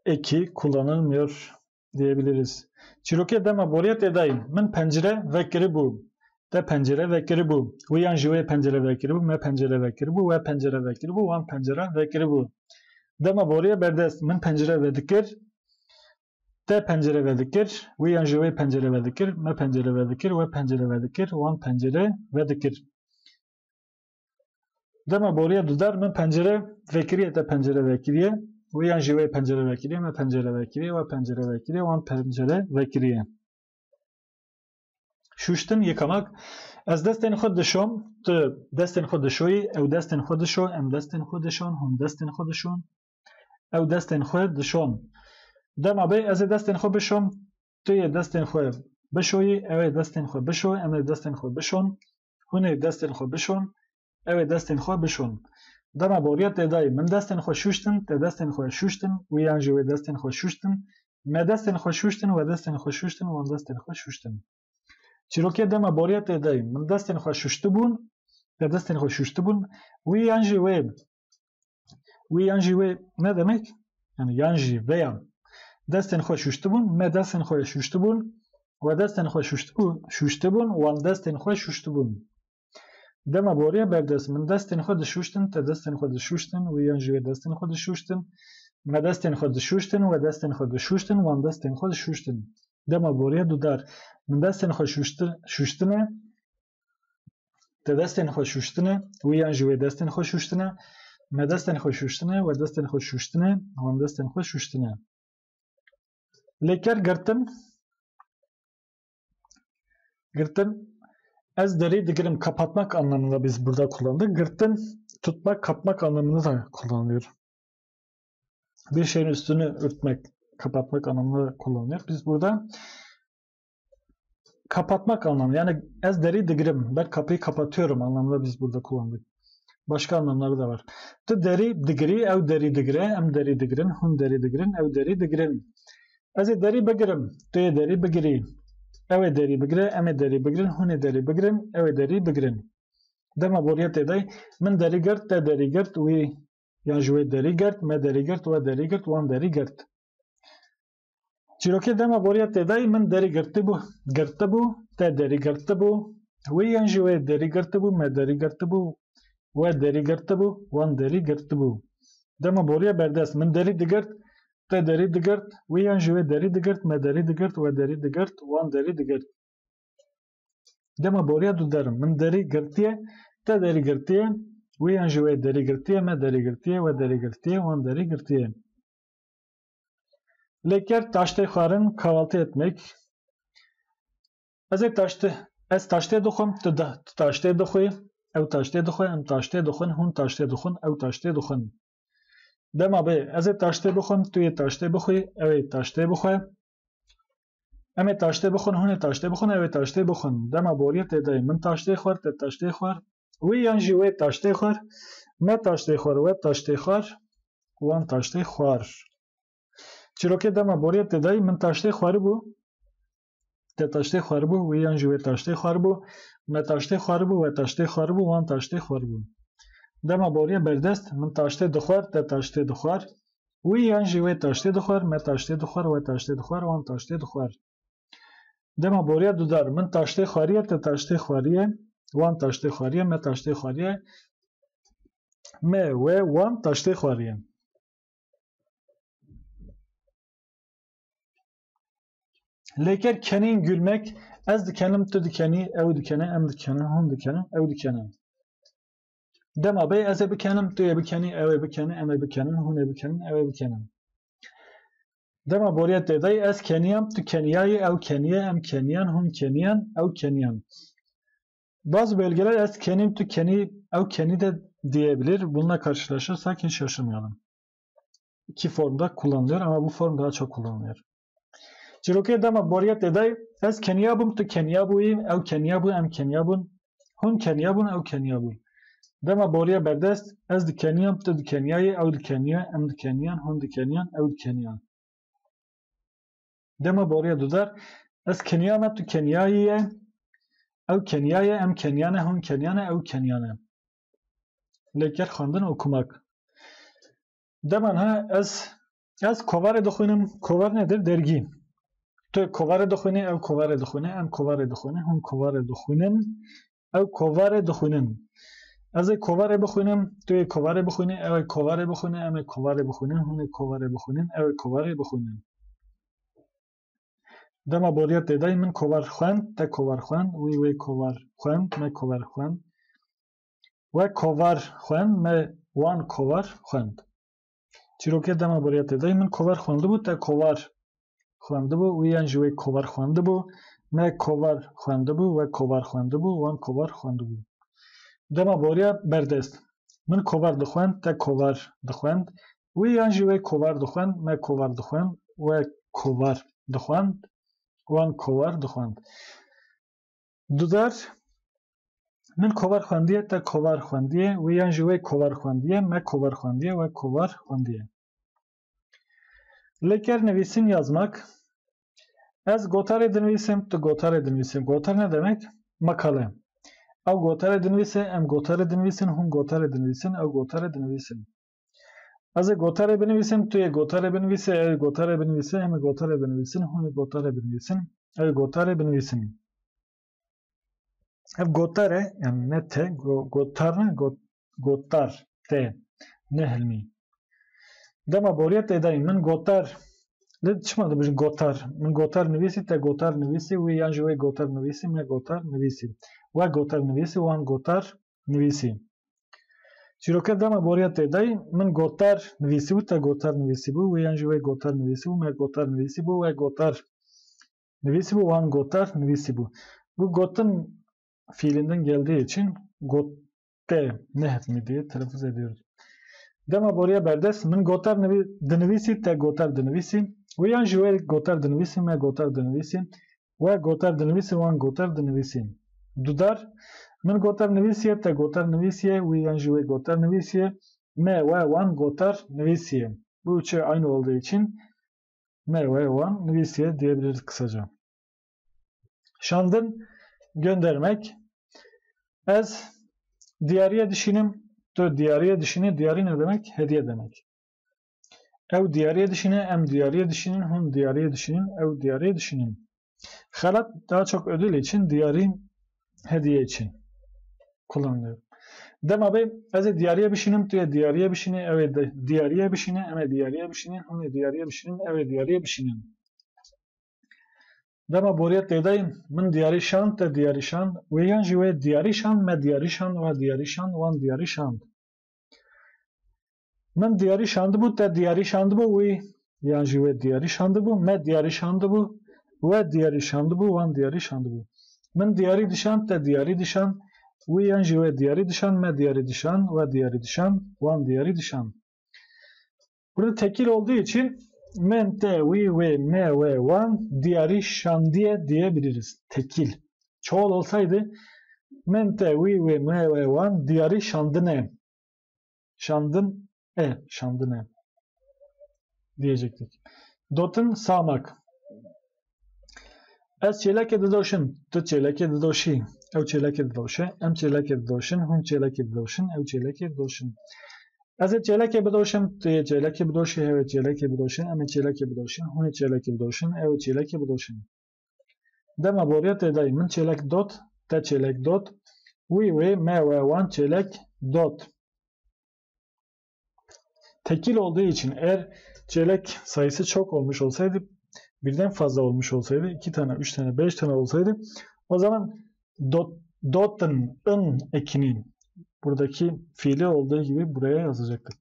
eki kullanılmıyor diyebiliriz. Çîrokê dema boriya tê de yî. Min pencere vekirî bû. Te pencere vekirî bû. Wî yan jî wê pencere vekirî bû. Me pencere vekirî bû. We pencere vekirî bû. Wan pencere vekirî bû. Dema boriya berdest. Min pencere vedikir. Te pencere vedikir. Wî yan jî wê pencere vedikir. Me pencere vedikir. We pencere vedikir. Wan pencere vedikir. Dema boriya dudar min pencere vekiriye, te pencere vekiriye. Wê yan jî wê pencere vekiriye, me pencere vekiriye, we pencere vekiriye, wan pencere vekiriye. Şuştin, yıkamak. Ez destên xwe dişom, tu destên xwe dişoyî, ew destên xwe dişo, em destên xwe dişon, hûn destên xwe dişon, ew destên xwe dişon. Dema bê ez ê destên xwe bişom, tu yê destên xwe bişoyî, ew ê destên xwe bişo, em ê destên xwe bişon, Hûn ê destên xwe bişon, ew ê destên xwe bişon. Dema boriya tê dayî, min destên xwe şûştin, te destên xwe şûştin, wî yan jî wê destên xwe şûştin, me destên xwe şûştin, we destên xwe şûştin, wan destên xwe şûştin. Çîrokê dema boriya tê dayî, min destên xwe şûştibûn, te destên xwe şûştibûn, wî yan jî wê, wî yan jî wê ne demek? Yani yan jî veya destên xwe şûştibûn, me destên xwe şûştibûn, we destên xwe şûştibû-, şûştibûn, wan destên xwe şûştibûn. Dema boriya berdest, min destên xwe dişûştin, te destên xwe dişûştin, wî yan jî wê destên xwe dişûştin, me destên xwe dişûştin, we destên xwe dişûştin, wan destên xwe dişûştin. Dema boriya dudar, min destên xwe şûşti-, şûştine, te destên xwe şûştine, wî yan jî wê destên xwe şûştine, me destên xwe şûştine, we destên xwe şûştine, wan destên xwe şûştine. Lêker girtin. Girtin. Ez derî digirim, kapatmak anlamında biz burada kullandık. Girtin, tutmak, kapmak anlamında da kullanılıyor. Bir şeyin üstünü örtmek, kapatmak anlamında kullanılıyor. Biz burada kapatmak anlamı, yani ez derî digirim, ben kapıyı kapatıyorum anlamında biz burada kullandık. Başka anlamları da var. Tu derî digirî, ew derî digire, em derî digirin, hûn derî digirin, ew derî digirin. Ez ê derî bigirim, tu yê derî bigirî. Ew ê derî bigire, em ê derî bigirin, hûn ê derî bigirin, ew ê derî bigirin. Dema boriya tê de, min derî girt, te derî girt, wî yan ji wê derî girt, me derî girt, we derî girt, wan derî girt. Çîrokê dema boriya tê de, min derî girtibû, girtibû, te derî girtibû, wî yan ji wê derî girtibû, me derî girtibû, we derî girtibû, wan derî girtibû. Dema boriya berdest, min derî digirt, te derî digirt, wî yan ji wê derî digirt, me derî digirt, we derî digirt, wan derî digirt. Dema boriya duder, min derî girtiye, te derî girtiye, wî yan ji wê derî girtiye, me derî girtiye, we derî girtiye, wan derî girtiye. Lêker taştê xwarin, kahvaltı etmek. Ez ê taştê, ez taştê dixwim, tu da, tu taştê dixwî, ew taştê dixwe, em taştê dixwin, hûn taştê dixwin, ew taştê dixwin. Dema bê, ez ê taştê bixwim, tu yê taştê bixwî, ew ê taştê bixwe. Em ê taştê bixwin, hûn ê taştê bixwin, ew ê taştê bixwin. Dema boriya tê de ye, min taştê xwar, te taştê xwar. Wî yan jî wê taştê xwar, me taştê xwar, we taştê xwar, wan taştê xwar. Çîrokê dema boriya tê de ye, min taştê xwaribû, te taştê xwaribû, wî yan jî wê taştê xwaribû, me taştê xwaribû, we taştê xwaribû, wan taştê xwaribû. Dema boriya berdest, min taştê dixwar, te taştê dixwar, wî yan jî wê taştê dixwar, me taştê dixwar, we taştê dixwar, wan taştê dixwar. Dema boriya dudar, min taştê xwariye, te taştê xwariye, wan taştê xwariye, me taştê xwariye, me, we, wan taştê xwariye. Lêker kenîn, gülmek, ez dikenim, tu dikenî, ew dikene, em dikenin, hûn dikenin, ew dikenin. Dema bê, ez ê bikenim, tu yê bikenî, ew ê bikene, em ê bikenin, hûn ê bikenin, ew ê bikenin. Dema boriya tê de ye, ez keniyam, tu keniyayî, ew keniye, em keniyan, hûn keniyan, ew keniyan. Bazı bölgeler ez kenim, tu keni, ew keni de diyebilir. Bununla karşılaşırsak hiç şaşırmayalım. İki formda kullanılıyor ama bu form daha çok kullanılıyor. Çîrokê dema boriya tê de ye, ez keniya bûm, tu keniya bûyî, ew keniya bû, em keniya bûn, hûn keniya bûn, ew keniya bûn. Dema boriya berdest, ez dikeniyam, tu dikeniyayî, ew dikeniye, em dikeniyan, hûn dikeniyan, ew dikeniyan. Dema boriya dudar, ez keniyame, tu keniyayî ye, ew keniya ye, em keniyane, hûn keniyane, ew keniyane. Lêker xwendin, okumak. Dema niha ez, ez kovarê dixwînim. Kovar nedir? Dergî. Tu kovarê dixwînî, ew kovarê dixwîne, em kovarê dixwînin, hûn kovarê dixwînin, ew kovarê dixwînin. Ez ê kovarê bixwînim, tu yê kovarê bixwînî, ew ê kovarê bixwîne, em ê kovarê bixwînin, hûn ê kovarê bixwînin, ew ê kovarê bixwînin. Dema boriya tê de ye, min kovar xwend, te kovar xwend, wî wê kovar xwend, me kovar xwend. We kovar xwend, me wan kovar xwend. Çîrokê dema boriya tê de ye, min kovar xwendibû, te kovar xwendibû, wî yan jî wê kovar xwendibû, me kovar xwendibû, we kovar xwendibû, wan kovar xwendibû. Dema boriya berdest, min kovar dixwend, te kovar dixwend, wî yan jî wê kovar dixwend, me kovar dixwend, we kovar dixwend, wan kovar dixwend. Dudar, Min kovar xwendiye, te kovar xwendiye, wê yan jî wê kovar xwendiye, me kovar xwendiye, we kovar xwendiye. Leker nivîsin yazmak. Ez gotarê dinivîsim, tu gotarê dinivîsim. Gotar ne demek? Makale. Ew gotarê dinivîse, em gotarê dinivîsin, hûn gotarê dinivîsin, ew gotarê dinivîsin. Ez ê gotarê binivîsim, tu yê gotarê binivîse, ew ê gotarê binivîse, em ê gotarê binivîsin, hûn ê gotarê binivîsin, ew ê gotarê binivîsin. Ev gotar e, yani ne te, go- gotar ne, got- gotar te, ne hilmî. Dema boriya tê dayî, min gotar, lê çima dibêjin gotar? Min gotar nivîsî, te gotar nivîsî, wî yan jî wê gotar nivîsî, me gotar nivîsî. We gotar nivîsî, wan gotar nivîsî. Çîroke dema boriya tê dayî, min gotar nivîsî bû, te gotar nivîsî bû, wî yan jî wê gotar nivîsî bû, me gotar nivîsî bû, we gotar nivîsî bû, wan gotar nivîsî bû. Bu gotin fiilinden geldiği için gotte ne hepmi diye telaffuz ediyoruz. Dema boriya berdest, min gotar nivi- dinivîsî, te gotar dinivîsî. Wê yan jî wê gotar dinivîsî, me gotar dinivîsî. We gotar dinivîsî, wan gotar dinivîsî. Dudar, min gotar nivîsiye, te gotar nivîsiye, wî yan jî wê gotar nivîsiye. Me, we, wan gotar nivîsiye. Bu üçü aynı olduğu için me, we, wan nivîsiye diyebiliriz kısaca. Şandin, göndermek. Ez diyarîye dişînim, tu diyarîye dişînî. Diyarî ne demek? Hediye demek. Ew diyarîye dişîne, em diyarîye dişînin, hûn diyarîye dişînin, ew diyarîye dişînin. Xelat daha çok ödül için, diyarî hediye için kullanılıyor. Dema bê, ez ê diyarîye bişînim, tu yê diyarîye bişînî, ew ê di- diyarîye bişîne, em ê diyarîye bişînin, hûn ê diyarîye bişînin, ew ê diyarîye bişînin. Dema boriya tê dayî, min diyarî şand, te diyarî şand, wê yan jî wê diyarî şand, me diyarî şand, we diyarî şand, wan diyarî şand. Min diyarî şandibû, te diyarî şandibû, wî yan jî wê diyarî şandibû, me diyarî şandibû, we diyarî şandibû, wan diyarî şandibû. Min diyarî dişand, te diyarî dişand, wî yan jî wê diyarî dişand, me diyarî dişand, we diyarî dişand, wan diyarî dişand. Burada tekil olduğu için min, te, wî, wê, me, we, wan diyarî şandiye diyebiliriz. Tekil. Çoğul olsaydı min, te, wî, wê, me, we, wan diyarî şandine. Şandin e, şandine diyecektik. Dotin sağmak. Ez çêlekê didoşim, tu çêlekê didoşî, ew çêlekê didoşe, em çêlekê didoşin, hûn çêlekê didoşin, ew çêlekê didoşin. Ez ê çêlekê bidoşim, tu yê çêlekê bidoşî, ew ê çêlekê bidoşin, em ê çêlekê bidoşin, hûn ê çêlekê bidoşin, ew ê çêlekê bidoşin. Dema boriya tê dayî, min çêlek dot, te çêlek dot, wî, wê, me, we, wan çêlek dot. Tekil olduğu için, eğer çeyrek sayısı çok olmuş olsaydı, birden fazla olmuş olsaydı, iki tane, üç tane, beş tane olsaydı, o zaman dot, doten, in ekinin buradaki fiili olduğu gibi buraya yazacaktık.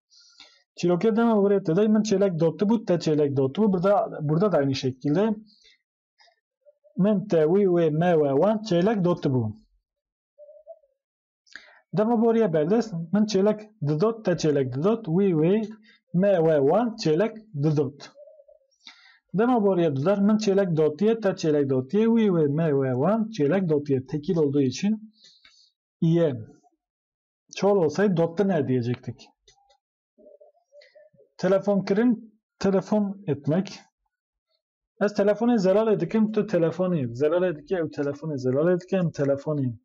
Çîrokê dema boriya tê dayî, min çêlek dotibû, te çêlek dotibû. Burada, burada da aynı şekilde min, te, wî, wê, me, we, wan çêlek dotibû. Dema boriya berdest, min çêlek didot, te çêlek didot, wî, wê, me, we, wan çêlek didot. Dema boriya dudar, min çêlek dotiye, te çêlek dotiye, wî, wê, me, we, wan çêlek dotiye. Tekil olduğu için iye. Çoğul olsaydı dotine diyecektik. Telefon kirin, telefon etmek. Ez telefonê Zelalê dikim, tu telefonî Zelalê dikî, ew telefonê Zelalê dike, em telefonî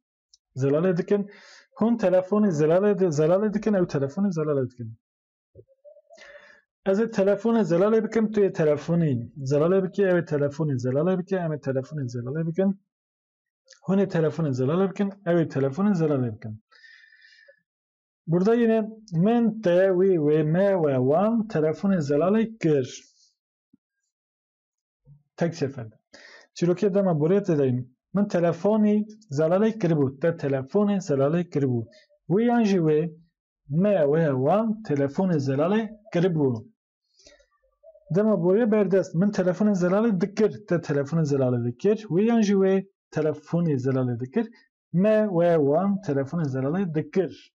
Zelalê dikin. Hûn telefonî Zelalê di-, Zelalê dikin, ew telefonî Zelalê dikin. Ez ê telefonê Zelalê bikim, tu yê telefonî Zelalê bikî, ew ê telefonî Zelalê bike, em ê telefonî Zelalê bikin. Hûn ê telefonê Zelalê bikin, ew ê telefonê Zelalê bikin. Burada yine min, te, wî, wê, me, we, wan telefonê Zelalê kir. Tek seferde. Çîrokê dema borê tê de yîn. Min telefonî Zelalê kiribû, te telefonê Zelalê kiribû. Wê yan jî wê, me, we, wan telefonê Zelalê kiribû. Dema borê berdest, min telefonê Zelalê dikir, te telefonê Zelalê dikir. Wê yan jî wê telefonê Zelalê dikir. Me, we, wan telefonê Zelalê dikir.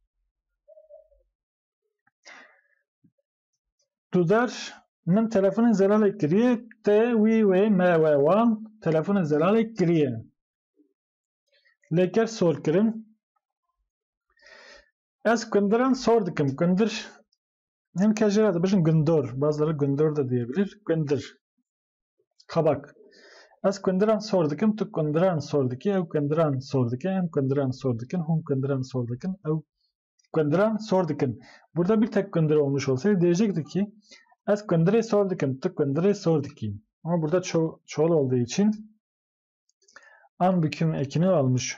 Dudar, min telefonê Zelalê kiriye, te, wî, wê, me, we, wan telefonê Zelalê kiriye. Leker sor kirin. Ez kundiran sor dikim. Kundir. Hem kejera da bişin gundor. Bazıları gundor da diyebilir. Kundir. Kabak. Ez kundiran sor dikim, tu kundiran sor dikî, ew kundiran sor dike, em kundiran sor dikin, hûn kundiran sor dikin, ew kundiran sor dikin. Burada bir tek kundir olmuş olsaydı diyecektik ki, ez kundirê sor dikim, tu kundirê sor dikî. Ama burada ço çoğul olduğu için an büküm ekini almış.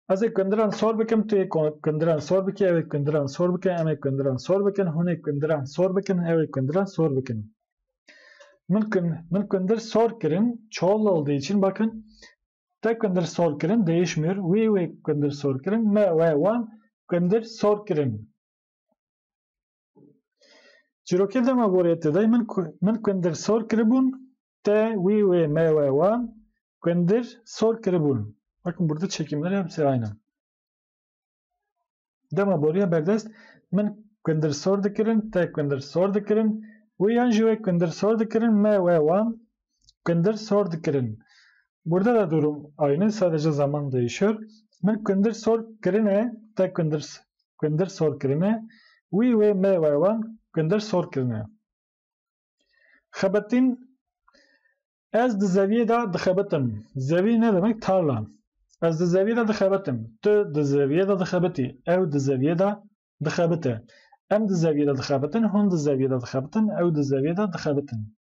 Ez ê kundiran sor bikim, tu yê kundiran sor bikî, ew ê kundiran sor bike, em ê kundiran sor bikin, hûn ê kundiran sor bikin, ew ê kundiran sor bikin. Min, kun, min kundir sor kirin, çoğul olduğu için bakın, te kundir sor kirin değişmiyor. Wî wê kundir sor kirin, me we wan kundir sor kirin. Çîrokê dema boriyê tê de min, min kundir sor kiribûn, te wî wê me we wan kundir sor kiribûn. Bakın burada çekimler hepsi aynı. Dema boriya berdest min kundir sor dikirin, te kundir sor dikirin, wê yan jî wê kundir sor dikirin, me we wan kundir sor dikirin. Burada da durum aynı, sadece zaman değişiyor. Min kundir sor kirine, te kundir, kundir sor kirine, wî wê me we wan kundir sor kirine. Xebetîn, ez di zeviyê de dixebitim. Zevî ne demek? Tarla. Ez di zeviyê de dixebitim. Tu di zeviyê de dixebitî. Ew di zeviyê de dixebite. Em di zeviyê de dixebitin, hûn di zeviyê de dixebitin, ew di zeviyê de dixebitin.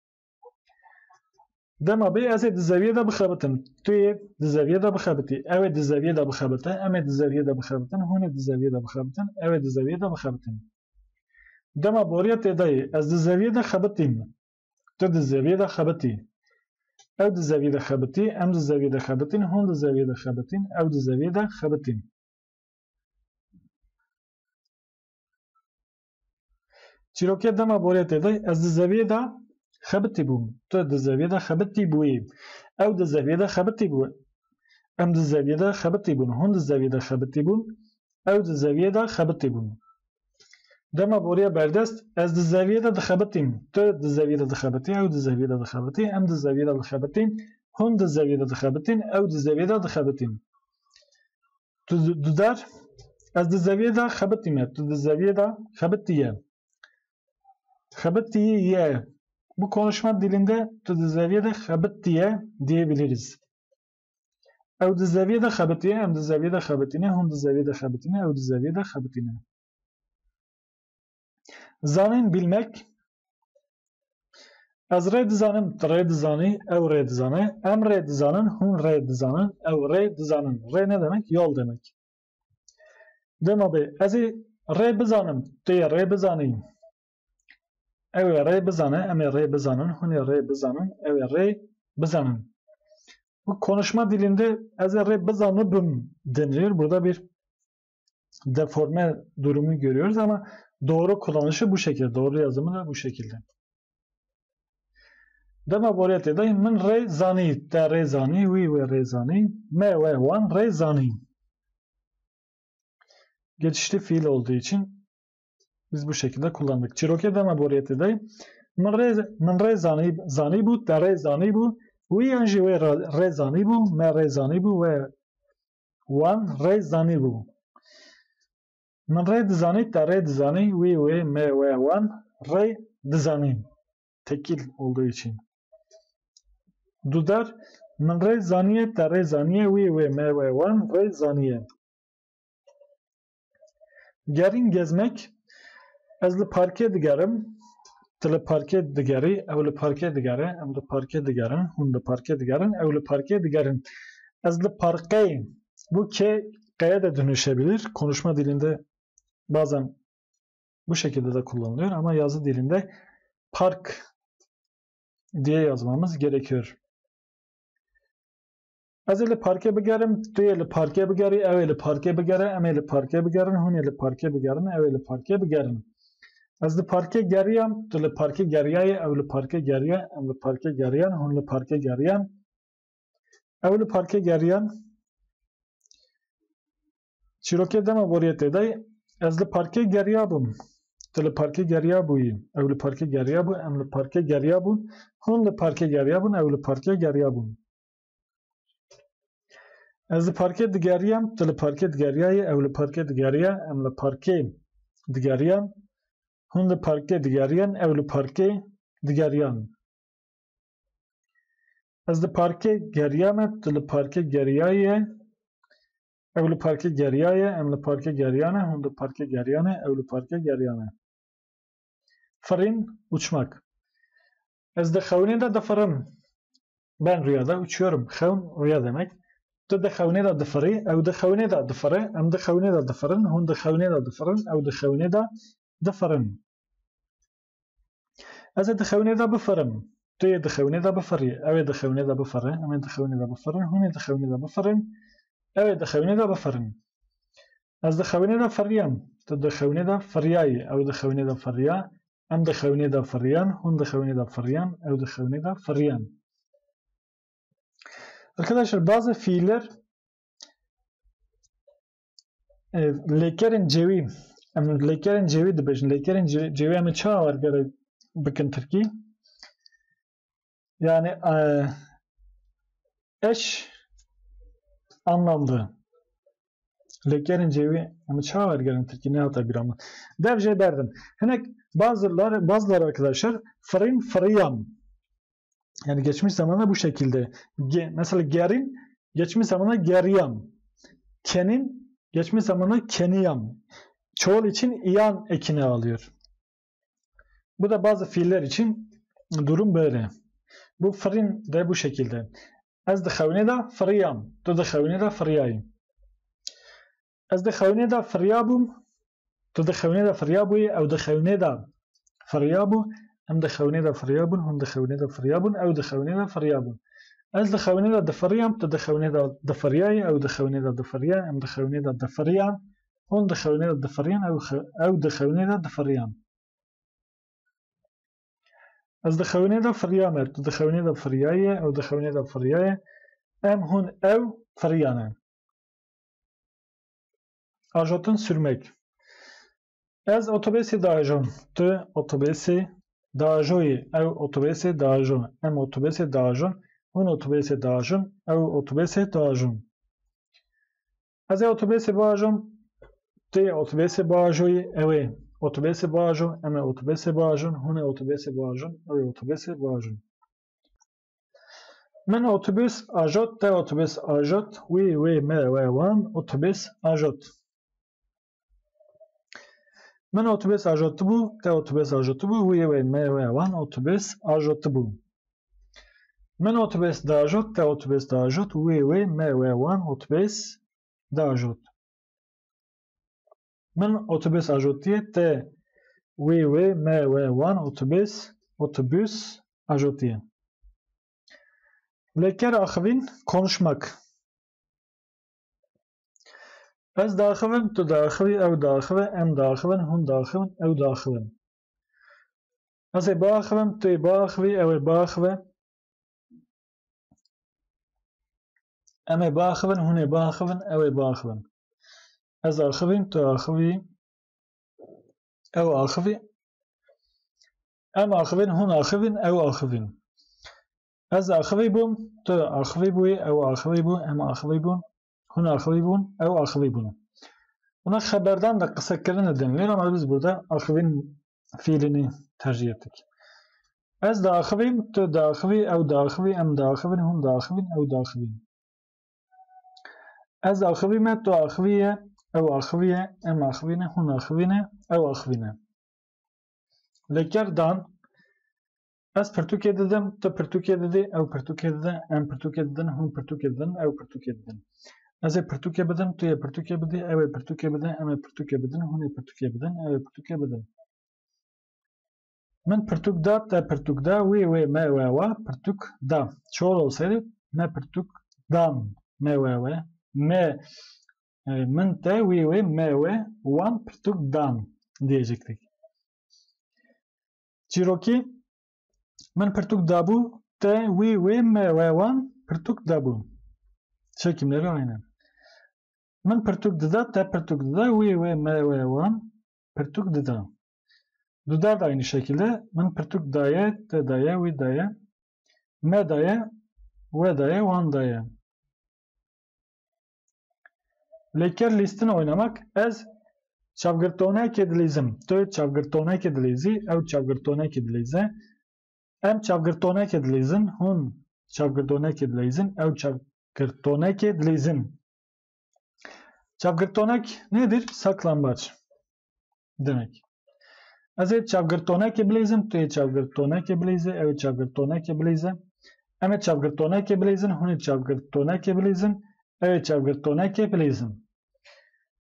Dema bê ez ê di zeviyê de bixebitim. Tu yê di zeviyê de bixebitî. Ew ê di zeviyê de bixebite. Em ê di zeviyê de bixebitin. Hûn ê di zeviyê de bixebitin. Ew ê di zeviyê de bixebitin. Dema boriya tê de yê, ez di zeviyê de xebitîm. Tu di zeviyê de xebitî. Ew di zeviyê de xebitî, em di zeviyê de xebitîn, hûn di zeviyê de xebitîn, ew di zeviyê de xebitîn. Çîrokê dema boriya tê de, ez di zeviyê de xebitî bûm. Tu di zeviyê de xebitî bûyî. Ew di zeviyê de xebitî bû. Em di zeviyê de xebitî bûn. Hûn di zeviyê de xebitî bûn. Ew di zeviyê de xebitî bûn. Dema boriya berdest, ez di zeviyê de dixebitîm. Tu di zeviyê de dixebitî, ew di zeviyê de dixebitî, em di zeviyê de dixebitîn, hûn di zeviyê de dixebitîn, ew di zeviyê de dixebitîn. Tu, dudar, ez di zeviyê de xebitîme. Tu di zeviyê de xebitîye. Xebitîye. Bu konuşma dilinde tu di zeviyê de xebitîye diyebiliriz. Ew di zeviyê de xebitîye, em di zeviyê de xebitîne, hûn di zeviyê de xebitîne, ew di zeviyê de xebitîne. Zanîn, bilmek. Ez rê dizanim, tu rê dizanî, ew rê dizane, em rê dizanin, hûn rê dizanin, ew rê dizanin. Rê ne demek? Yol demek. Dema bê, ez ê rê bizanim, tu yê rê bizanî. Ew ê rê bizane, em ê rê bizanin, hûn ê rê bizanin, ew ê rê bizanin. Bu konuşma dilinde ez ê rê bizanibim deniliyor. Burada bir deforme durumu görüyoruz ama doğru kullanışı bu şekilde, doğru yazımı da bu şekilde. Dema boriyê tê de, min rê zanî, te rê zanî, wî wê rê zanî, me we wan rê zanî. Geçişli fiil olduğu için biz bu şekilde kullandık. Çîrokê dema boriyê tê de, min rê, min rê zanî, zanî bû, te rê zanî bû, wî yan jî wê ra-, rê zanî bû, me rê zanî bû, we wan rê zanî bû. Min rê dizanî, te rê dizanî, wî wê me we wan rê dizanî. Tekil olduğu için. Dudar, min rê zaniye, te rê zaniye, wî wê me we wan rê zaniye. Gerîn, gezmek. Ez li parkê digerim. Tu li parkê digerî, ew li parkê digere, em li parkê digerin, hûn li parkê digerin, ew li parkê digerin. Ez li parkê, bu ke, keye de dönüşebilir. Konuşma dilinde bazen bu şekilde de kullanılıyor ama yazı dilinde park diye yazmamız gerekiyor. Ez ê li parkê bigerim, tu yê li parkê bigerî, ew ê li parkê bigere, em ê li parkê bigerin, hûn ê li parkê bigerin, ew ê li parkê bigerin. Ez li parkê geriyam, tu li parkê geriyayê, ew li parkê geriya, em li parkê geriyan, hûn li parkê geriyan. Ew li parkê geriyan. Çîrokê dema boriyê tê de, ez li parkê geriya bûm. Tu li parkê geriya bûyî. Ew li parkê geriya bû, em li parkê geriya bûn. Hûn li parkê geriya bûn, ew li parkê geriya bûn. Ez li parkê digeriyam, tu li parkê digeriyayê, ew li parkê digeriya, em li parkê digeriyan, hûn li parkê digeriyan, ew li parkê digeriyan. Ez li parkê geriyame, tu li parkê geriyayê, ew li parkê geriyaye, em li parkê geriyane, hûn li parkê geriyane, ew li parkê geriyane. Firîn, uçmak. Ez di xewnê de difirim. Ben rüyada uçuyorum. Xewn, rüya demek. Tu di xewnê de difirî, ew di xewnê de difire, em di xewnê de difirin, hûn di xewnê de difirin, ew di xewnê de difirin. Ez ê di xewnê de bifirim. Tu yê di xewnê de bifirî, ew ê di xewnê de bifire, em ê di xewnê de bifirin, hûn ê di xewnê de bifirin, ew ê di xewnê de bifirin. Ez di xewnê de firiyam. Tu di xewnê de firiyayî. Ew di xewnê de firiya. Em di xewnê de firiyan. Hûn di xewnê de firiyan. Ew di xewnê de firiyan. Arkadaşlar, bazı fiiller, e, lêkerên cêwî. Em lêkerên cêwî dibêjin. Lêkerên cê-, cêwî em ê çawa wergerek bikin tirkî? Yani, e, eş anlamlı. Lêkerên cêwî em çawa wergerin tirkî, nehata bîra min. Dev jê berdin. Hinek bazılar, bazıları arkadaşlar firîn, firiyan. Yani geçmiş zamanda bu şekilde. Ge-, mesela gerin, geçmiş zamanda geriyan. Kenin, geçmiş zamanda keniyan. Çoğul için iyan ekini alıyor. Bu da bazı fiiller için durum böyle. Bu firîn de bu şekilde. Ez di xewnê de firiyam. Tu di xewnê de firiyayî. Ez di xewnê de firiya bûm. Tu di xewnê de firiya bûyî. Ew di xewnê de firiya bû. Em di xewnê de firiya bûn. Hûn di xewnê de firiya bûn. Ew di xewnê de firiya bûn. Ez di xewnê de difiriyam. Tu di xewnê de difiriyayî. Ew di xewnê de difiriya. Em di xewnê de difiriyan. Hûn di xewnê de difiriyan. Ew xe-, ew di xewnê de difiriyan. Ez di xewnê de firiyame, tu di xewnê de firiyaye, ew di xewnê de firiyaye. Em, hûn, ew firiyane. Ajotin, sürmek. Ez otobêsê diajon, tu otobêsê diajoyê, ew otobêsê diajon, em otobêsê diajon, hûn otobêsê diajon, ew otobêsê diajon. Ez ê otobêsê biajon, tu yê otobêsê biajoyî, ew ê otobêsê biajo, em ê otobêsê biajon, hûn ê otobêsê biajon, ew ê otobêsê biajon. Min otobûs ajot, te otobûs ajot, wî, wê, me, we, wan, otobûs ajot. Min otobûs ajotibû, te otobûs ajotibû, wî, wê, me, we, wan, otobûs ajotibû. Min otobûs diajot, te otobûs diajot, wî, wê, me, we, wan, otobûs diajot. Min otobûs ajotiye, te, wî, wê, me, we, wan, otobûs, otobûs ajotiye. Lêker axivîn, konuşmak. Ez diaxivim, tu diaxivî, ew diaxive, em diaxivin, hûn diaxivin, ew diaxivin. Ez ê biaxivim, tu yê biaxivî, ew ê biaxive. Em ê biaxivin, hûn ê biaxivin, ew ê biaxivin. Ez axivîm, tu axivî, ew axivî. Em axivin, hûn axivin, ew axivin. Ez axivî bûm, tu axivî bûyî, ew axivî bû, em axivî bûn, hûn axivî bûn, ew axivî bûn. Buna xeberdan de qisekirin didin. Lêra me biz burada axivîn fiilini tercih ettik. Ez diaxivîm, tu diaxivî, ew diaxivî, em diaxivin, hûn diaxivin, ew diaxivin. Ez axivîme, tu axivî ye, ew axivî ye, em axivî ne, hûn axivî ne, ew axivî ne. Lêker dan. Ez pirtûkê didim, tu pirtûkê didî, ew pirtûkê dide, em pirtûkê didin, hûn pirtûkê didin, ew pirtûkê didin. Ez ê pirtûkê bidim, tu yê pirtûkê bidî, ew ê pirtûkê bide, em ê pirtûkê bidin, hûn ê pirtûkê bidin, ew ê pirtûkê bidin. Min pirtûk da, te pirtûk da, wî, wê, me, we, wa, pirtûk da. Çoğul olsaydı, me pirtûk dan, me, we, we, me, e, min, te, wî, wê, me, we, wan pirtûk dan diyecektik. Çîrokî, min pirtûk dabû, te, wî, wê, me, we, wan pirtûk dabû. Çekimleri aynı. Min pirtûk dida, te pirtûk dida, wî, wê, me, we, wan pirtûk dida. Duda da aynı şekilde. Min pirtûk daye, te daye, wî daye, me daye, we daye, wan daye. Leker lîstin oynamak. Ez çavgirtonekê dilîzim. Tu çavgirtonekê dilîzî, ew çavgirtonekê dilîze. Em çavgirtonekê dilîzin, hûn çavgirtonekê dilîzin, ew çavgirtonekê dilîzin. Çavgirtonek nedir? Saklambaç demek. Ez ê çavgirtonekê bilîzim, tu yê çavgirtonekê bilîzî, ew ê çavgirtonekê bilîze. Em ê çavgirtonekê bilîzin, hûn ê çavgirtonekê bilîzin, ew ê çavgirtonekê bilîzin.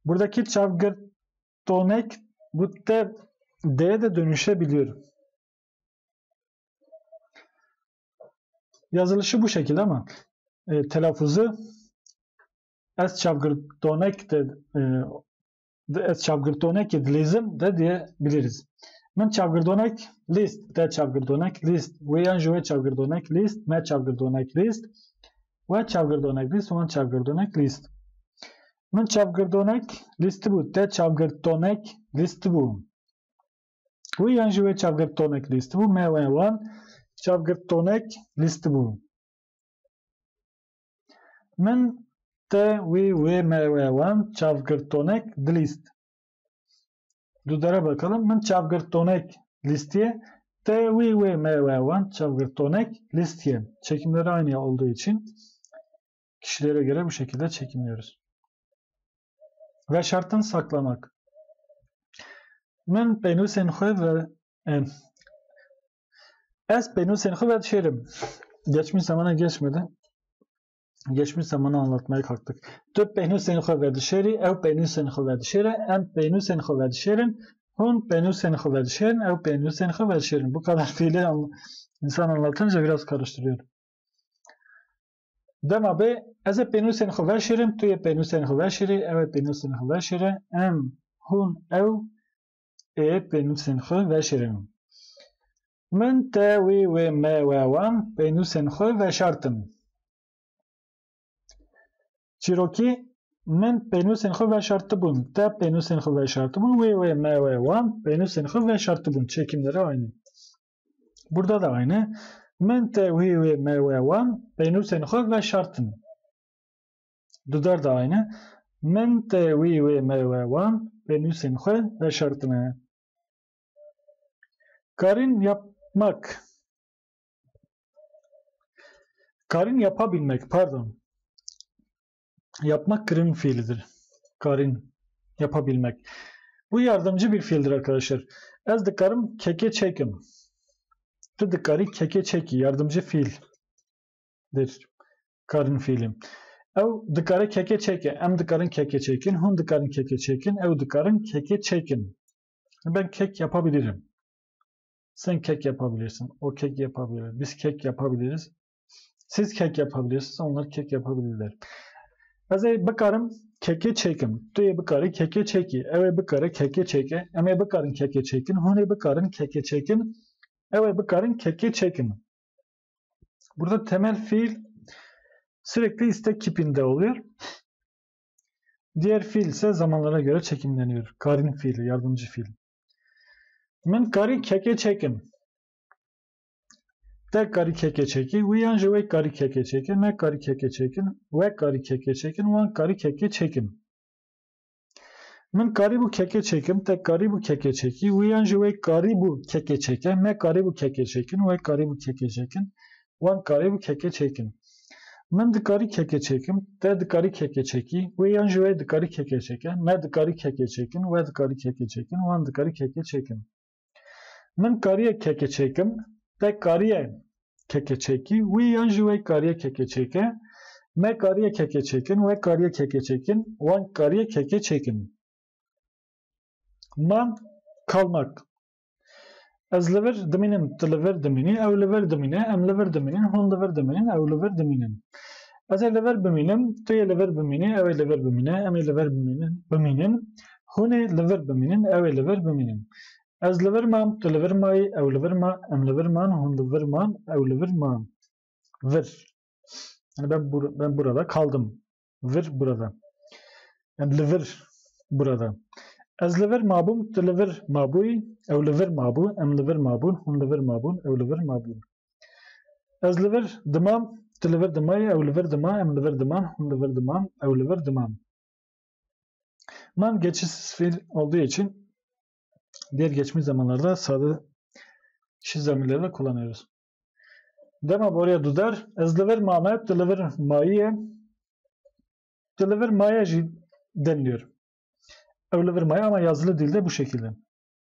Buradaki çavgirtonek bu te de dönüşebiliyor. Yazılışı bu şekilde ama e, telaffuzu ez çavgirtonek de, e, de ez çavgirtonekê dilîzim de diyebiliriz. Min çavgirtonek lîst, te çavgirtonek lîst, wê yan ji wê çavgirtonek lîst, me çavgirtonek lîst, we çavgirtonek lîst, wan çavgirtonek lîst. Min çavgirtonek lîstibû, te çavgirtonek lîstibû. Wê yan ji wê çavgirtonek lîstibû, me we wan çavgirtonek lîstibû. Min te wî wê me we wan çavgirtonek dilîst. Dudara bakalım. Min çavgirtonek lîstiye. Te wî wê me we wan çavgirtonek lîstiye. Çekimleri aynı olduğu için kişilere göre bu şekilde çekimliyoruz. Veşartin, saklamak. Min pênûsên xwe ve, e, ez pênûsên xwe vedişêrim. Geçmiş zamana geçmedi. Geçmiş zamanı anlatmaya kalktık. Tu pênûsên xwe vedişêrî, ew pênûsên xwe vedişêre, em pênûsên xwe vedişêrin, hûn pênûsên xwe vedişêrin, ew pênûsên xwe vedişêrin. Bu kadar fiili anla-, insan anlatınca biraz karıştırıyor. Dema bê, ez ê pênûsên xwe veşêrim, tu yê pênûsên xwe veşêrî, ew ê pênûsên xwe veşêre, em, hûn, ew ê pênûsên xwe veşêrin. Min te wî wê me we wan pênûsên xwe veşartin. Çîrokî, min pênûsên xwe veşartibûn, te pênûsên xwe veşartibûn, wê wê me we wan pênûsên xwe veşartibûn. Çekimleri aynı. Burada da aynı. Min te wî wê me we wan pênûsên xwe veşartin. Dudar da aynı. Min te wî wê me we wan pênûsên xwe veşartine. Karin yapmak. Karin yapabilmek, pardon. Yapmak kirin fiilidir. Karin yapabilmek. Bu yardımcı bir fiildir arkadaşlar. Ez dikarim keke çekim. Tu dikarî keke çekî, yardımcı fiildir. Karin fiili. Ew dikare keke çeke, em dikarin keke çekin, hûn dikarin keke çekin, ew dikarin keke çekin. Ben kek yapabilirim. Sen kek yapabilirsin. O kek yapabilir. Biz kek yapabiliriz. Siz kek yapabilirsiniz. Onlar kek yapabilirler. Ez ê bikarim keke çekim. Tu yê bikarî keke çekî. Ew ê bikare keke çeke. Em ê bikarin keke çekin. Hûn ê bikarin keke çekin. Ew ê bikarin keke çekin. Burada temel fiil sürekli istek kipinde oluyor. Diğer fiil ise zamanlara göre çekimleniyor. Karin fiili, yardımcı fiil. Min karî keke çekim. Te karî keke çekî, wî yan jî wê karî keke çeke, me karî keke çekin, we karî keke çekin, wan karî keke çekin. Min karîbû keke çekim, te karîbû keke çekî, wî yan jî wê karîbû keke çeke, me karîbû keke çekin, we karîbû keke çekin, wan karîbû keke çekin. Min dikarî keke çekim, te dikarî keke çekî, wê yan jî wê dikarî keke çeke, me dikarî keke çekin, we dikarî keke çekin, wan dikarî keke çekin. Min kariye keke çekim, te kariye keke çekî, wî yan jî wê kariye keke çeke, me kariye keke çekin, we kariye keke çekin, wan kariye keke çekin. Man, kalmak. Ez li vir dimînim, tu li vir dimînî, ew li vir dimîne, em li vir dimînin, hûn li vir dimînin, ew li vir dimînin. Ez ê li vir bimînim, tu yê li vir bimînî, ew ê li vir bimîne, em ê li vir bimînin, bimînin, hûn ê li vir bimînin, ew ê li vir bimînin. Ez li vir mam, tu li vir mayî, ew li vir ma, em li vir man, hûn li vir man, ew li vir man. Vir. Yani ben bur-, ben burada kaldım. Vir burada. Em li vir burada. Ez li vir mabûm, tu li vir mabûyî, ew li vir mabû, em li vir mabûn, hûn li vir mabûn, ew li vir mabûn. Ez li vir dimam, tu li vir dimayî, ew li vir dima, em li vir diman, hûn li vir diman, ew li vir diman. Man geçişsiz fiil olduğu için diğer geçmiş zamanlarda sade kişi zamirleri de kullanıyoruz. Dema boriya dudar, ez li vir mame, tu li vir mayiye, tu li vir maye jî deniliyor. Ew li vir maye ama yazılı dilde bu şekilde.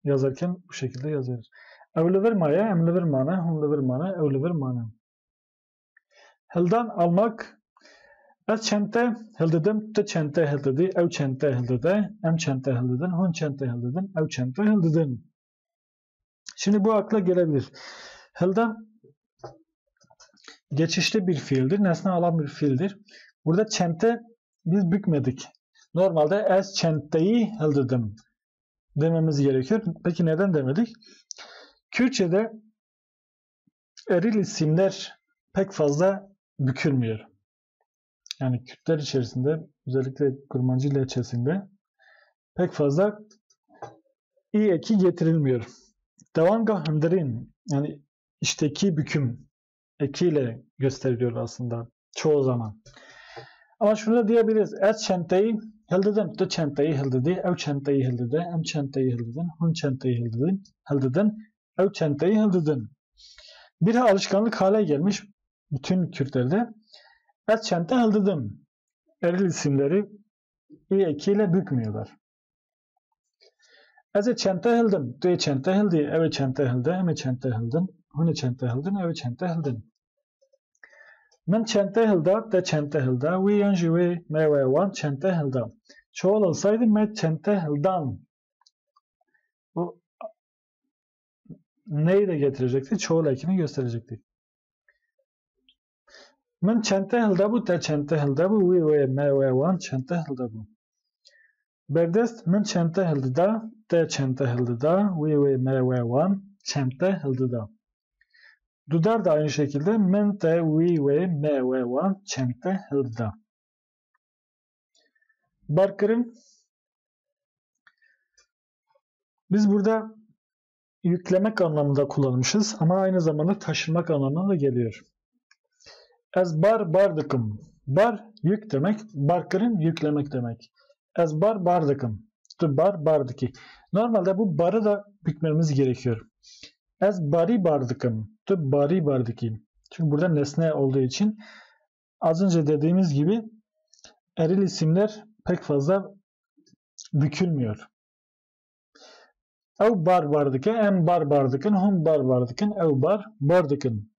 Yazarken bu şekilde yazıyoruz. Ew li vir maye, em li vir mane, hûn li vir mane, ew li vir mane. Hildan almak. Ez çente hildidim, tu çente hildidî, ew çente hildide, em çente hildidin, hûn çente hildidin, ew çente hildidin. Şimdi bu akla gelebilir. Hildan geçişli bir fiildir, nesne alan bir fiildir. Burada çente biz bükmedik. Normalde ez çenteyi hildidim dememiz gerekiyor. Peki neden demedik? Kürtçe'de eril isimler pek fazla bükülmüyor. Yani Kürtler içerisinde, özellikle Kurmancı lehçesinde pek fazla i eki getirilmiyor. Dewanga hundirîn, yani içteki büküm ekiyle gösteriliyor aslında çoğu zaman. Ama şunu da diyebiliriz. Ez çenteyî hildidim, tu çenteyî hildidî, ew çenteyî hildide, em çenteyî hildidin, hûn çenteyî hildidin, hildidin, ew çenteyî hildidin. Bir alışkanlık hale gelmiş bütün Kürtlerde. Ez çente hildidim. Eril isimleri i ekiyle bükmüyorlar. Ez ê çente hildim, tu yê çente hildî, ew ê çente hilde, em ê çente hildin, hûn ê çente hildin, ew ê çente hildin. Min çente hilda, te çente hilda, wî yan jî wê, me, we, wan çente hilda. Çoğul olsaydı me çente hildan. Bu neyi de getirecekti? Çoğul ekini gösterecekti. Min çente hilda bû, te çente hilda bû, wî, wê, me, we, wan çente hilda bû. Berdest min çente hildida, te çente hildida, wî, wê, me, we, wan çente hildida. Dudar da aynı şekilde min, te, wî, wê, me, we, wan çente hildida. Barkirin. Biz burada yüklemek anlamında kullanmışız ama aynı zamanda taşınmak anlamına da geliyor. Ez bar, bar dikim. Bar, yük demek. Barkirin, yüklemek demek. Ez bar, bar dikim. Tu bar, bar dikî. Normalde bu barı da bükmemiz gerekiyor. Ez barî, bar dikim. Tu barî, bar dikî. Çünkü burada nesne olduğu için az önce dediğimiz gibi eril isimler pek fazla bükülmüyor. Ew bar, bar dike, em bar, bar dikin, hûn bar, bar dikin, ew bar, bar dikin.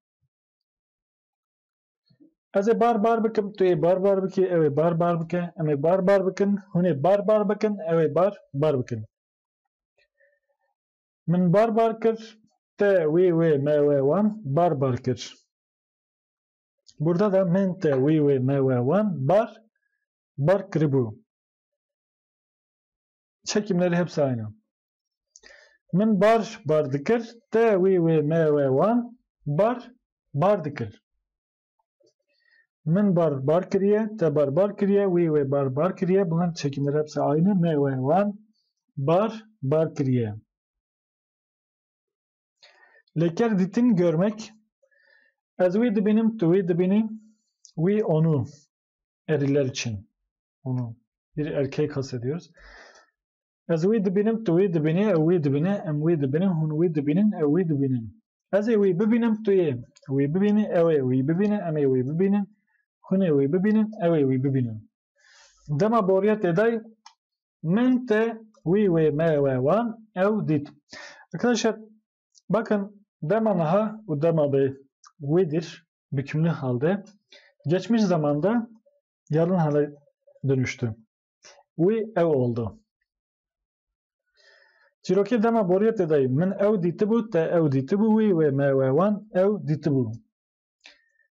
Ez ê bar, bar bikim, tu yê bar, bar bikî, ew ê bar, bar bike, em ê bar, bar bikin, hûn ê bar, bar bikin, ew ê bar, bar bikin. Min bar, bar kir, te, wî, wê, me, we, wan bar, bar kir. Burada da min, te, wî, wê, me, we, wan bar, bar kiribû. Çekimleri hepsi aynı. Min bar, bar dikir, te, wî, wê, me, we, wan bar, bar dikir. Min bar, bar kiriye, te bar, bar kiriye, wî, wê bar, bar kiriye. Bunların çekimleri hepsi aynı. Me, we, wan bar, bar kiriye. Leker, dîtin, görmek. Ez wî dibînim, tu wî dibînî, wî, onu. Eriller için. Onu. Bir erkeği kastediyoruz. Ez wî dibînim, tu wî dibînî, ew wî dibîne, em wî dibînin, hûn wî dibînin, ew wî dibînin. Ez ê wî bibînim, tu yê wî bibînî, ew ê wî bibîne, em ê wî bibînin, hûn ê wî bibînin, ew ê wî bibînin. Dema boriya têdayî min, te, wî, wê, me, we, wan, ew dît. Arkadaşlar, bakın, dema niha û dema bê wêdir, bükümlü halde, geçmiş zamanda yarın hale dönüştü. Wî, ew oldu. Çîrokê dema boriya têdayî min ew dîtibû, te ew dîtibû, wî, wê, me, we, wan ew dîtibû.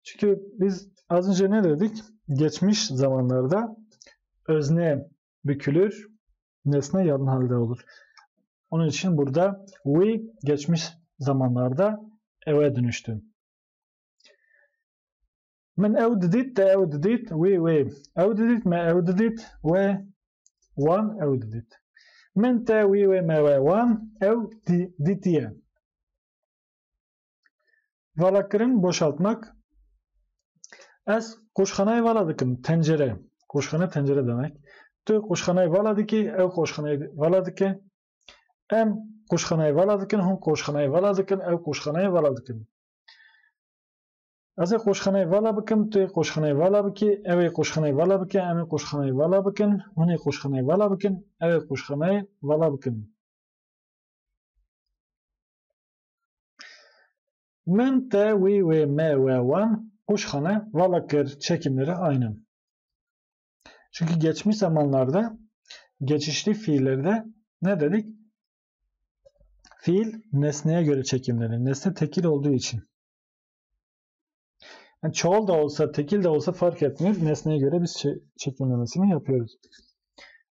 Çünkü biz az önce ne dedik? Geçmiş zamanlarda özne bükülür, nesne yarın halde olur. Onun için burada wî geçmiş zamanlarda ewe dönüştü. Min ew didît, te ew didît, wî, wê ew didît, me ew didît, we, wan ew didît. Min, te, wî, wê, me, we, wan ew dî-, dîtiye. Vala kirin, boşaltmak. Ez qoşxanayê vala dikim, tencere. Qoşxane, tencere demek. Tu qoşxanayê vala dikî, ew qoşxanayê vala dike. Em qoşxanayê vala dikin, hûn qoşxanayê vala dikin, ew qoşxanayê vala dikin. Ez ê qoşxanayê vala bikim, tu yê qoşxanayê vala bikî, ew ê qoşxanayê vala bike, em ê qoşxanayê vala bikin, hûn ê qoşxanayê vala bikin, ew ê qoşxanayê vala bikin. Min, te, wî, wê, me, we, wan qoşxane vala kir, çekimleri aynı. Çünkü geçmiş zamanlarda geçişli fiillerde ne dedik? Fiil nesneye göre çekimlenir. Nesne tekil olduğu için. Yani çoğul da olsa, tekil de olsa fark etmiyor. Nesneye göre biz çe- çekimlemesini yapıyoruz.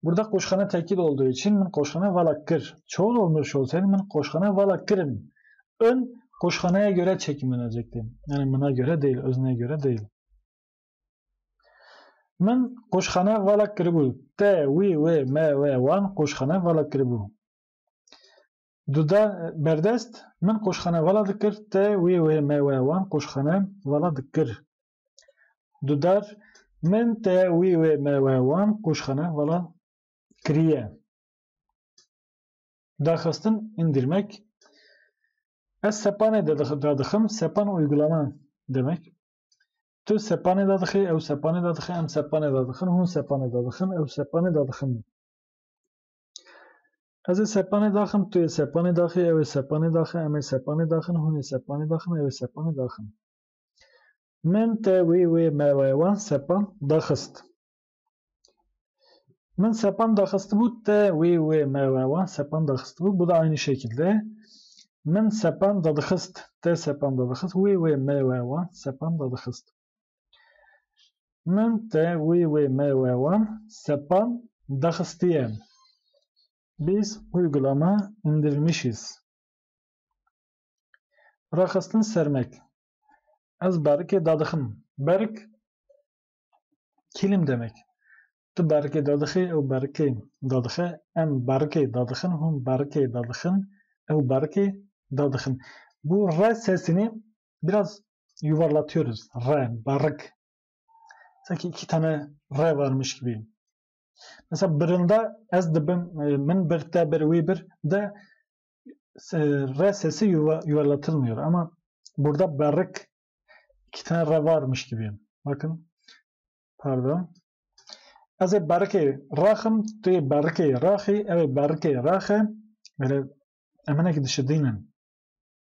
Burada qoşxane tekil olduğu için min qoşxane vala kir. Çoğul olmuş olsaydı min qoşxane vala kirin. Ön qoşxaneye göre çekimlenecekti. Yani mina göre değil, özneye göre değil. Min qoşxane vala kiribû. Te, wî, wê, me, we, wan qoşxane vala kiribû. Duda berdest, min qoşxane vala dikir, te, wî, wê, me, we, wan qoşxane vala dikir. Dudar, min, te, wî, wê, me, we, wan qoşxane vala kiriye. Daxistin, indirmek. Ez sepanê dadix- dadixim, sepan uygulama demek. Tu sepanê dadixî, ew sepanê dadixe, em sepanê dadixin, hûn sepanê dadixin, ew sepanê dadixin. Ez ê sepanê daxim, tu yê sepanê daxî, ew ê sepanê daxe, em ê sepanê daxin, hûn ê sepanê daxin, ew ê sepanê daxin. Min, te, wî, wê, me, we, wan sepan daxist. Min sepan daxistibû, te, wî, wê, me, we, wan sepan daxistibû. Bu da aynı şekilde. Min sepan dadixist, te sepan dadixist, wî, wê, me, we, wan sepan dadixist. Min, te, wî, wê, me, we, wan sepan daxistiye. Biz uygulama indirmişiz. Raxistin, sermek. Ez berikê dadixim. Berik, kilim demek. Tu berikê dadixî, ew berikê dadixe, em berikê dadixin, hûn berikê dadixin, ew berikê dadixin. Bu R sesini biraz yuvarlatıyoruz. R, berik. Sanki iki tane R varmış gibi. Mesela birinde ez dibim, e, min bir, te bir, wî bir de, e, R sesi yuva- yuvarlatılmıyor. Ama burada berrik, iki tane R varmış gibi. Bakın. Pardon. Ez ê berikê raxim, tu yê berikê raxî, ew ê berikê raxe. Böyle eminek dişidînin.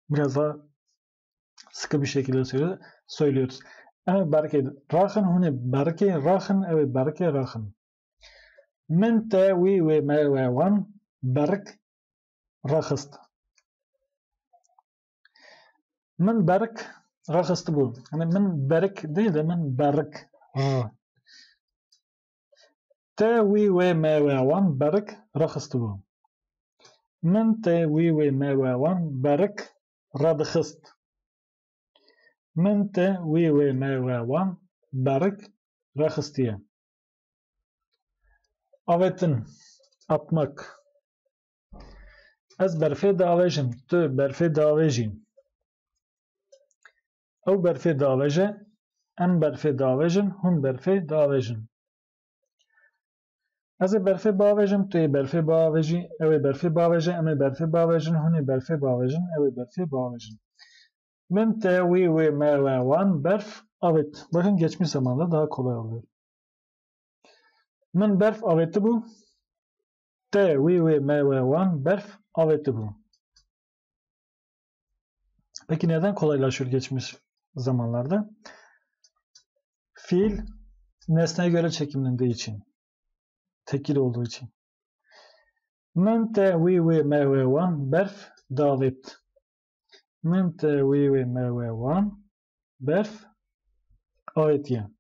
Biraz daha sıkı bir şekilde söyle- söylüyoruz. Em ê berikê raxin, hûn ê berikê raxin, ew ê berikê raxin. Min, te, wî, wê, me, we, wan berik raxist. Min berik raxistibû. Yani min berik değil de min berik. R. Te, wî, wê, me, we, wan berik raxistibû. Min, te, wî, wê, me, we, wan berik radixist. Min, te, wî, wê, me, we, wan berik raxistiye. Avêtin, atmak. Ez berfê diavêjim, tu berfê diavêjî. Ew berfê diavêje, em berfê diavêjin, hûn berfê diavêjin. Ez ê berfê biavêjim, tu yê berfê biavêjî, ew ê berfê biavêje, em ê berfê biavêjin, hûn ê berfê biavêjin, ew ê berfê biavêjin. Min, te, wî, wê, me, we, wan berf avêt. Bakın geçmiş zamanda daha kolay oluyor. Min berf avêtibû. Te, wî, wê, me, we, wan berf avêtibû. Peki neden kolaylaşıyor geçmiş zamanlarda? Fiil nesneye göre çekimlendiği için. Tekil olduğu için. Min, te, wî, wê, me, we, wan berf davêt. Min, te, wî, wê, me, we, wan berf avêtiye.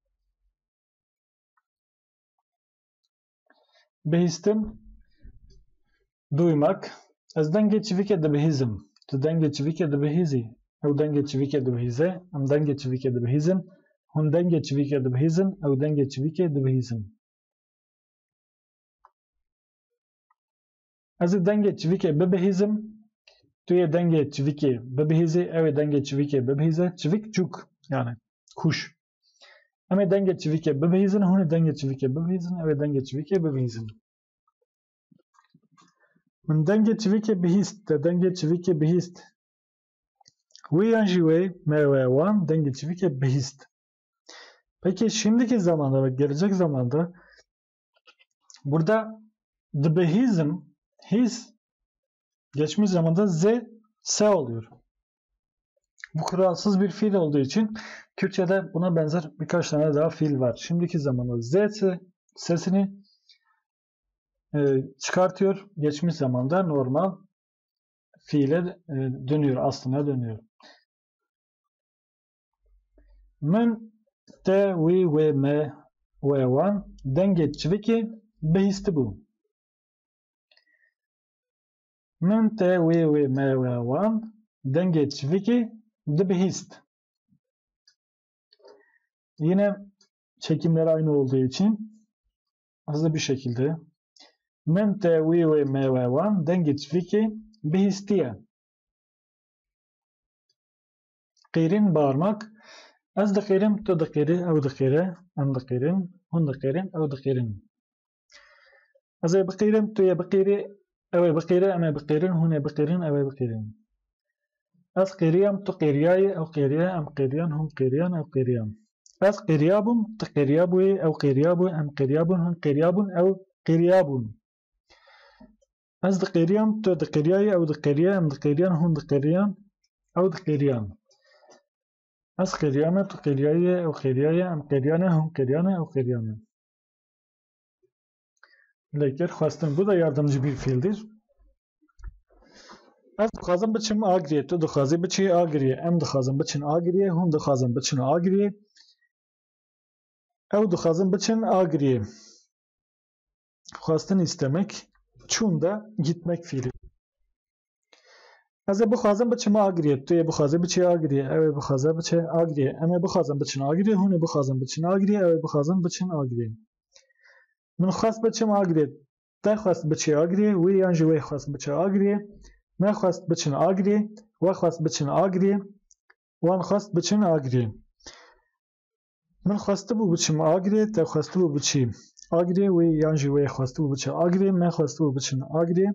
Bihîstin, duymak. Ez dengê çivîkê dibihîzim. Tu dengê çivîkê dibihîzî. Ew dengê çivîkê dibihîze. Em dengê çivîkê dibihîzin. Hûn dengê çivîkê dibihîzin. Ew dengê çivîkê dibihîzin. Ez ê dengê çivîkê bibihîzim. Tu yê dengê çivîkê bibihîzî. Ew ê dengê çivîkê bibihîze. Çivik, çûk. Yani kuş. Em ê dengê çivîkê bibihîzin, hûn ê dengê çivîkê bibihîzin, ew ê dengê çivîkê bibihîzin. Min dengê çivîkê bihîst, te dengê çivîkê bihîst. Wî yan jî wê, me, we, wan dengê çivîkê bihîst. Peki şimdiki zamanda ve gelecek zamanda burada dibihîzim, hîs geçmiş zamanda z, s oluyor. Bu kuralsız bir fiil olduğu için Türkçe'de buna benzer birkaç tane daha fiil var. Şimdiki zamanda z se- sesini e, çıkartıyor. Geçmiş zamanda normal fiile e, dönüyor, aslına dönüyor. Min te, wî, wê, me, we, wan dengê çivikê bihîstibû. Min te, wê, wê, me, we, wan dengê çivikê dibihîst. Yine çekimler aynı olduğu için hızlı bir şekilde. Min te, wî, wê, me, we, wan dengê çivikê bihîstiye. Qîrin, bağırmak. Ez diqîrim, tu diqîrî, ew diqîre, em diqîrin, hûn diqîrin, ew diqîrin. Ez ê biqîrim, tu yê biqîrî, ew ê biqîre, em ê biqîrin, hûn ê biqîrin, ew ê biqîrin. Ez qîriyam, tu qîriyayî, ew qîriye, em qîriyan, hûn qîriyan, ew qîriyan. Ez qîriyabûm, tu qîriyabûyî, ew qîriyabû, em qîriyabûn, hûn qîriyabûn, ew qîriyabûn. Ez diqîriyam, tu diqîriyayî, ew diqîriye, em diqîriyan, hûn diqîriyan, ew diqîriyan. Ez qîriyame, tu qîriyayî, ew qîriyaye, em qîriyane, hûn qîriyane, ew qîriyane. Lêker xwestin, bu da yardımcı bir fiildir. Ez dixwazim biçim Agiriyê, tu dixwazî biçî Agiriyê, em dixwazin biçin Agiriyê, hûn dixwazin biçin Agiriyê, ew dixwazin biçin Agiriyê. Xwestin, istemek, çûn de gitmek fiili. Ez ê bixwazim biçim Agiriyê, tu yê bixwazî biçî Agiriyê, ew ê bixwaze biçe Agiriyê, em ê bixwazin biçin Agiriyê, hûn ê bixwazin biçin Agiriyê, ew ê bixwazin biçin Agiriyê. Min xwest biçim Agiriyê, te xwest biçî Agiriyê, wî yan jî wê xwest biçe Agiriyê, me xwest biçin Agiriyê, we xwest biçin Agiriyê, wan xwest biçin Agiriyê. Min xwestibû biçim Agirê, te xwestibû biçî Agirê, wê yan jî wê xwestibû biçe Agirê, me xwestibû biçin Agirê,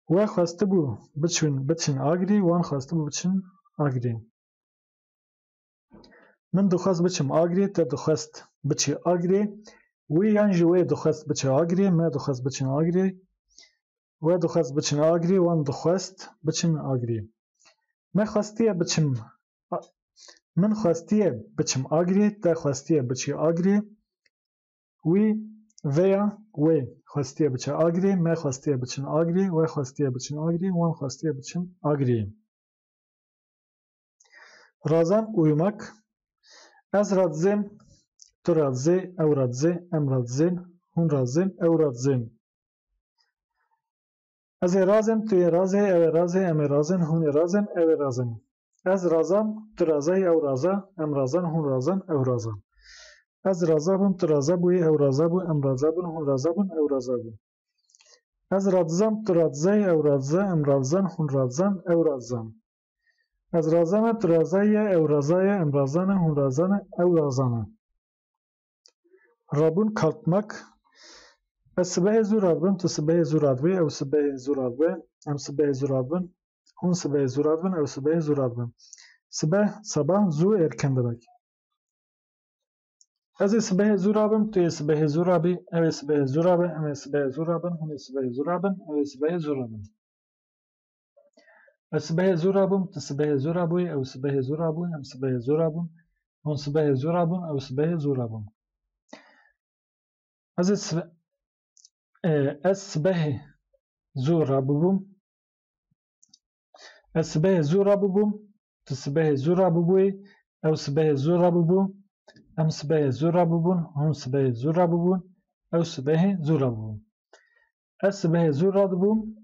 we xwestibû biçin, biçin Agirê, wan xwestibû biçin Agirê. Min dixwest biçim Agirê, te dixwest biçî Agirê, wî yan jî wê dixwest biçe Agirê, me dixwest biçin Agirê, we dixwest biçin Agirê, wan dixwest biçin Agirê. Me xwestiye biçim, a-, min xwestiye biçim Agirê, te xwestiye biçî Agirê, wî veya wê xwestiye biçe Agirê, me xwestiye biçin Agirê, we xwestiye biçin Agirê, wan xwestiye biçin Agirê. Razan, uyumak. Ez razêm, tu razê, ew razê, em razên, hûn razên, ew razên. Ez ê razêm, tu yê razê, ew ê razê, em ê razên, hûn ê razên, ew ê razên. Ez razam, tu razayî, ew raza, em razan, hûn razan, ew razan. Ez razabim, tu razabûyî, ew razabû, em razabûn, hûn razabûn, ew razabûn. Ez radizam, tu radizayî, ew radize, em radizan, hûn radizan, ew radizan. Ez razame, tu razaye, ew razaye, em razane, hûn razane, ew razane. Rabûn, kalkmak. Ez sibehê zû radibim, tu sibehê zû radibî, ew sibehê zû radibe, em sibehê zû radibin, hûn sibehê zû radibin, ew sibehê zû radibin. Sibeh, sabah, zû, erken demek. Ez ê sibehê zû rabim, tu yê sibehê zû rabî, ew ê sibehê zû rabe, em ê sibehê zû rabin, hûn ê sibehê zû rabin, ew ê sibehê zû rabin. Ez sibehê zû rabûm, tu sibehê zû rabûyî, ew sibehê zû rabûn, em sibehê zû rabûn, hûn sibehê zû rabûn, ew sibehê zû rabûn. Ez ê sibe-, e, ez sibehê zû rabûbûm. Ez sibehê zû rabûbûm, tu sibehê zû rabûbûyî, ew sibehê zû rabûbû, em sibehê zû rabûbûn, hûn sibehê zû rabûbûn, ew sibehê zû rabûbûn. Ez sibehê zû radibûm.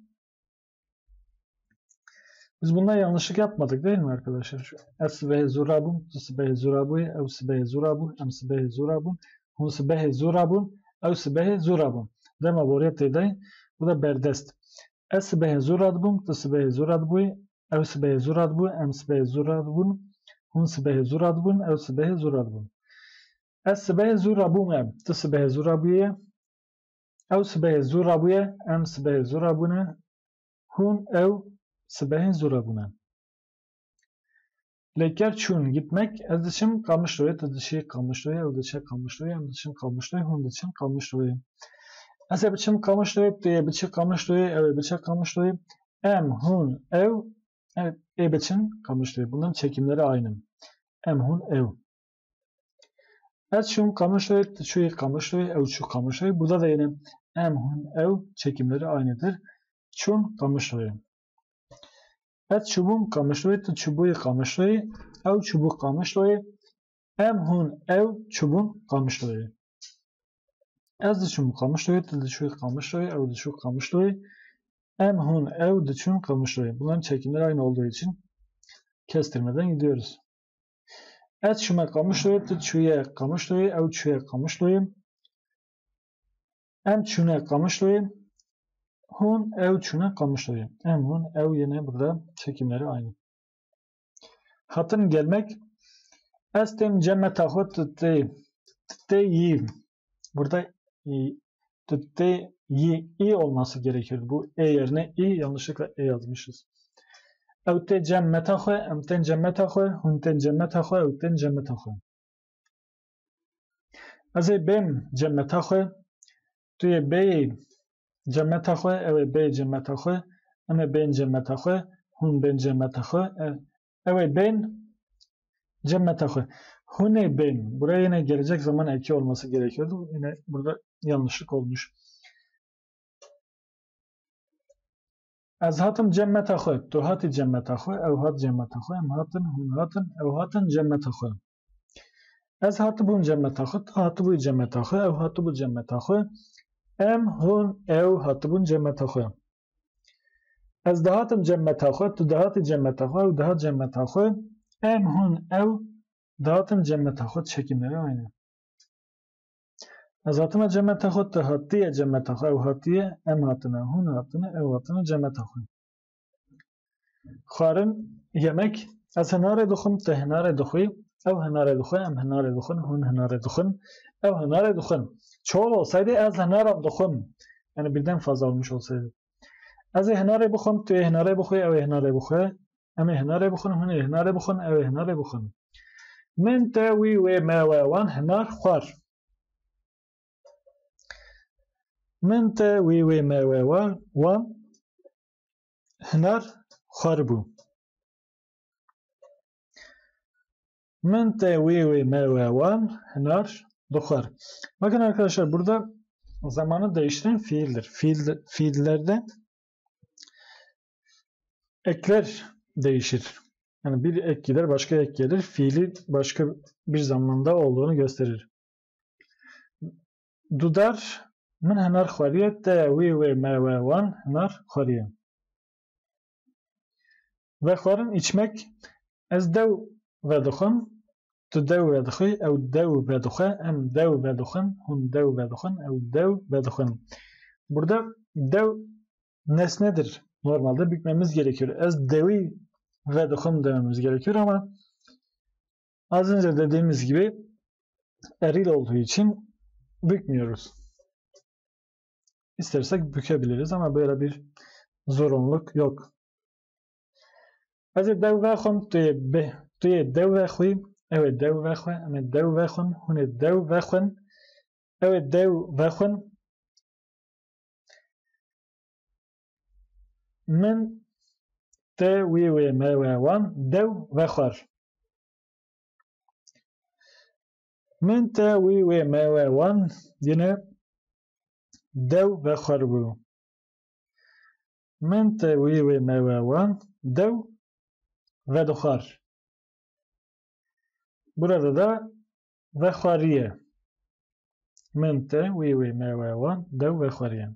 Biz bunda yanlışlık yapmadık değil mi arkadaşlar? Şu, ez sibehê zû rabûm, tu sibehê zû rabûyî, ew sibehê zû rabûn, em sibehê zû rabûn, hûn sibehê zû rabûn, ew sibehê zû rabûn. Dema borî tê de, bu da berdest. Ez sibehê zû radibûm, tu sibehê zû radibûyî, ew sibehê zû radibû, em sibehê zû radibûn, Hûn sibehê zû radibûn, ew sibehê zû radibûn. Ez sibehê zû rabûme, tu sibehê zû rabûye. Ew sibehê zû rabûye, em sibehê zû rabûne. Hûn, ew sibehê zû rabûne. Lê ker çûn, gitmek, ez diçim Qamişloyê, tu diçî Qamişloyê, ew diçe Qamişloyê, em diçin Qamişloyê, hûn diçin Qamişloyê. Ez ê biçim Qamişloyê, tu yê biçî Qamişloyê, ew ê biçe Qamişloyê. Em, hûn, ew, ew ê biçin Qamişloyê. Bunların çekimleri aynı. Em, hûn, ew. Ez çûm Qamişloyê, tu çûyî Qamişloyê, ew çû Qamişloyê. Burada da yine em, hûn, ew çekimleri aynıdır. Çûn Qamişloyê. Ez çûbûm Qamişloyê, tu çûbûyî Qamişloyê, ew çûbû Qamişloyê. Em, hûn, ew çûbûn Qamişloyê. Ez diçûm Qamişloyê, tu diçûyî Qamişloyê, ew diçû Qamişloyê. Em, hûn, ew diçûn Qamişloyê. Bunların çekimleri aynı olduğu için kestirmeden gidiyoruz. Ez çûme Qamişloyê, tu çûye Qamişloyê, ew çûye Qamişloyê. Em çûne Qamişloyê, hûn, ew çûne Qamişloyê. Em, hûn, ew yine burada çekimleri aynı. Hatin, gelmek. Ez tên cem meta xwe, tu tê, tu tê yî. Burada i, tu tê yî, i olması gerekiyordu. Bu e yerine i, yanlışlıkla e yazmışız. Ew tê cem meta xwe, em tên cem meta xwe, hûn tên cem meta xwe, ew tên cem meta xwe. Ez ê bêm cem meta xwe, tu yê bêyî cem meta xwe, ew ê bêyî cem meta xwe, em ê bên cem meta xwe, hûn bên cem meta xwe, e, ew ê bên cem meta xwe. Hûn ê bên. Buraya yine gelecek zaman eki olması gerekiyordu. Yine burada yanlışlık olmuş. Ez hatim cem meta xwe, tu hatî cem meta xwe, ew hat cem meta xwe, em hatin, hûn hatin, ew hatin cem meta xwe. Ez hatibûm cem meta xwe, tu hatibûyî cem meta xwe, ew hatibû cem meta xwe. Em, hûn, ew hatibûn cem meta xwe. Ez dihatim cem meta xwe, tu dihatî cem meta xwe, ew dihat cem meta xwe. Em, hûn, ew dihatin cem meta xwe, çekimleri aynı. Ez hatime cem meta xwe, tu hatiye cem meta xwe, ew hatiye, em hatine, hûn hatine, ew hatine cem meta xwe. Xwarin, yemek, ez hinarê dixwim, tu hinarê dixwî, ew hinarê dixwe, em hinarê dixwin, hûn hinarê dixwin, ew hinarê dixwin. Çoğul olsaydı ez hinaram dixwim. Yani birden fazla olmuş olsaydı. Ez ê hinarê bixwim, tu yê hinarê bixwî, ew ê hinarê bixwe. Em ê hinarê bixwin, hûn ê hinarê bixwin, ew ê hinarê bixwin. Min, te, wî, wê, me, we, wan hinar xwar. Min, te, wî, wê, me, we, wan, wan hinar xwaribû. Min, te, wî, wê, me, we, wan hinar dixwar. Bakın arkadaşlar, burada zamanı değiştiren fiildir. Fiil, fiillerde ekler değişir. Yani bir ek gider, başka ek gelir. Fiili başka bir zamanda olduğunu gösterir. Dudar, min hinar xwariye, te, wî, wê, me, we, wan hinar xwariye. Vexwarin, içmek, ez dew vedixwim, tu dew vedixwî, ew dew vedixwe, em dew vedixwin, hûn dew vedixwin, ew dew vedixwin. Burada dew nesnedir. Normalde bükmemiz gerekiyor. Ez dewî vedixwim dememiz gerekiyor ama az önce dediğimiz gibi eril olduğu için bükmüyoruz. İstersek bükebiliriz ama böyle bir zorunluluk yok. Ez ê dew vexwim, tu yê bi, tu yê dew vexwî, ew ê dew vexwe, em ê dew vexwin, hûn ê dew vexwin, ew ê dew vexwin. Min, te, wî, wê, me, we, wan dew vexwar. Min, te, wî, wê, me, we, wan yine dew vexwaribû. Min, te, wî, wê, me, we, wan dew vedixwar. Burada da vexwariye. Min, te, wî, wê, me, we, wan dew vexwariye.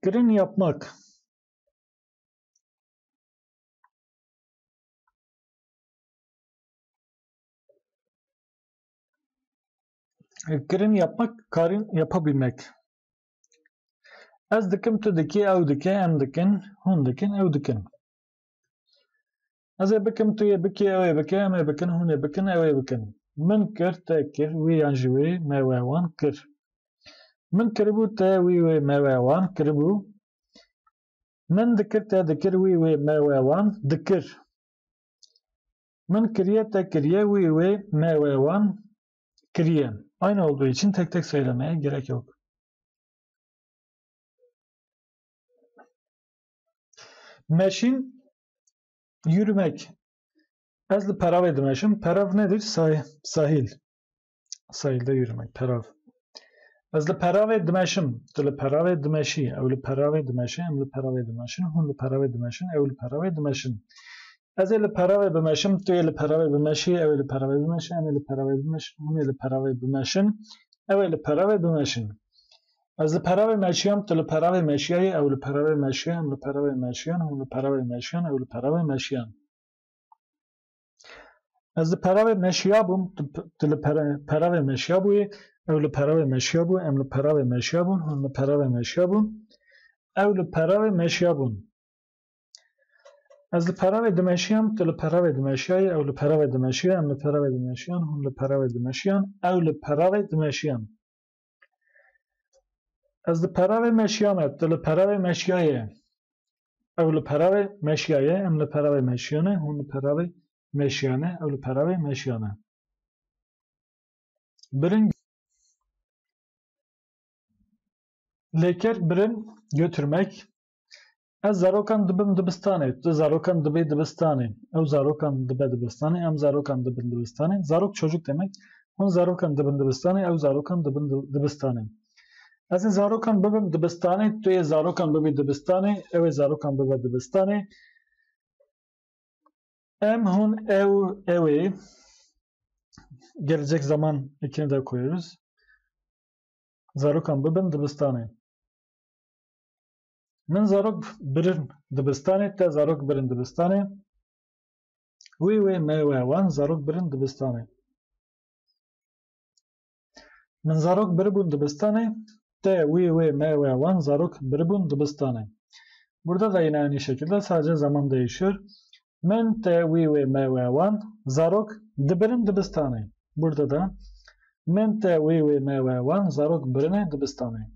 Kirin, yapmak. Kirin, yapmak, karin, yapabilmek. Ez dikim, tu dikî, ew dike, em dikin, hûn dikin, ew dikin. Ez ê bikim, tu yê bikî, ew ê bike, em ê bikin, hûn ê bikin, ew ê bikin. Min kir, te kir, wî yan jî wê, me we wan kir. Min kiribû, te wî wê, me we wan kiribû. Min dikir, te dikir, wî wê, me we wan dikir. Min kiriye, te kiriye, wî wê, me we wan kiriye. Aynı olduğu için tek tek söylemeye gerek yok. Meşin, yürümek. Ez li peravê dimeşim. Perav nedir? Sah- sahil. Sahilde yürümek. Perav. Ez li peravê dimeşim. Tu li peravê dimeşî. Ew li peravê dimeşe. Em li peravê dimeşin. Hûn li peravê dimeşin. Ew li peravê dimeşin. Ez ê li peravê bimeşim. Tu yê li peravê bimeşî. Ew ê li peravê bimeşe. Em ê li peravê bimeşin. Hûn ê li peravê bimeşin. Ew ê li peravê bimeşin. Ez li peravê meşiyam, tu li peravê meşiyayê, ew li peravê meşiya, em li peravê meşiyan, hûn li peravê meşiyan, ew li peravê meşiyan. Ez li peravê meşiya bûm, tu p- tu li pera- peravê meşiya bûyê, ew li peravê meşiya bû, em li peravê meşiya bûn, hûn li peravê meşiya bûn, ew li peravê meşiya bûn. Ez li peravê dimeşiyam, tu li peravê dimeşiyayê, ew li peravê dimeşiya, em li peravê dimeşiyan, hûn li peravê dimeşiyan, ew li peravê dimeşiyan. Ez li peravê meşiyame, tu li peravê meşiyayê. Ew li peravê meşiyayê, em li peravê meşiyane, hûn li peravê meşiyane, ew li peravê meşiyane. Birin. Lêker birin, götürmek. Ez zarokan dibim dibistanê, tu zarokan dibê dibistanê, ew zarokan dibe dibistanê, em zarokan dibin dibistanê. Zarok çocuk demek. Hûn zarokan dibin dibistanê, ew zarokan dibin di- dibistanê. Ez ê zarokan bibim dibistanê, tu yê zarokan bibî dibistanê, ew ê zarokan bibe dibistanê. Em, hûn, ew, ew ê. Gelecek zaman ekini de koyuyoruz. Zarokan bibin dibistanê. Min zarok birin dibistanê, te zarok birin dibistanê. Wî wê me we wan zarok birin dibistanê. Min zarok biribûn dibistanê, te wî wê me we wan zarok biribûn dibistanê. Burada da yine aynı şekilde sadece zaman değişiyor. Min te wî wê me we wan zarok dibirin dibistanê. Burada da min te wî wê me we wan zarok birine dibistanê.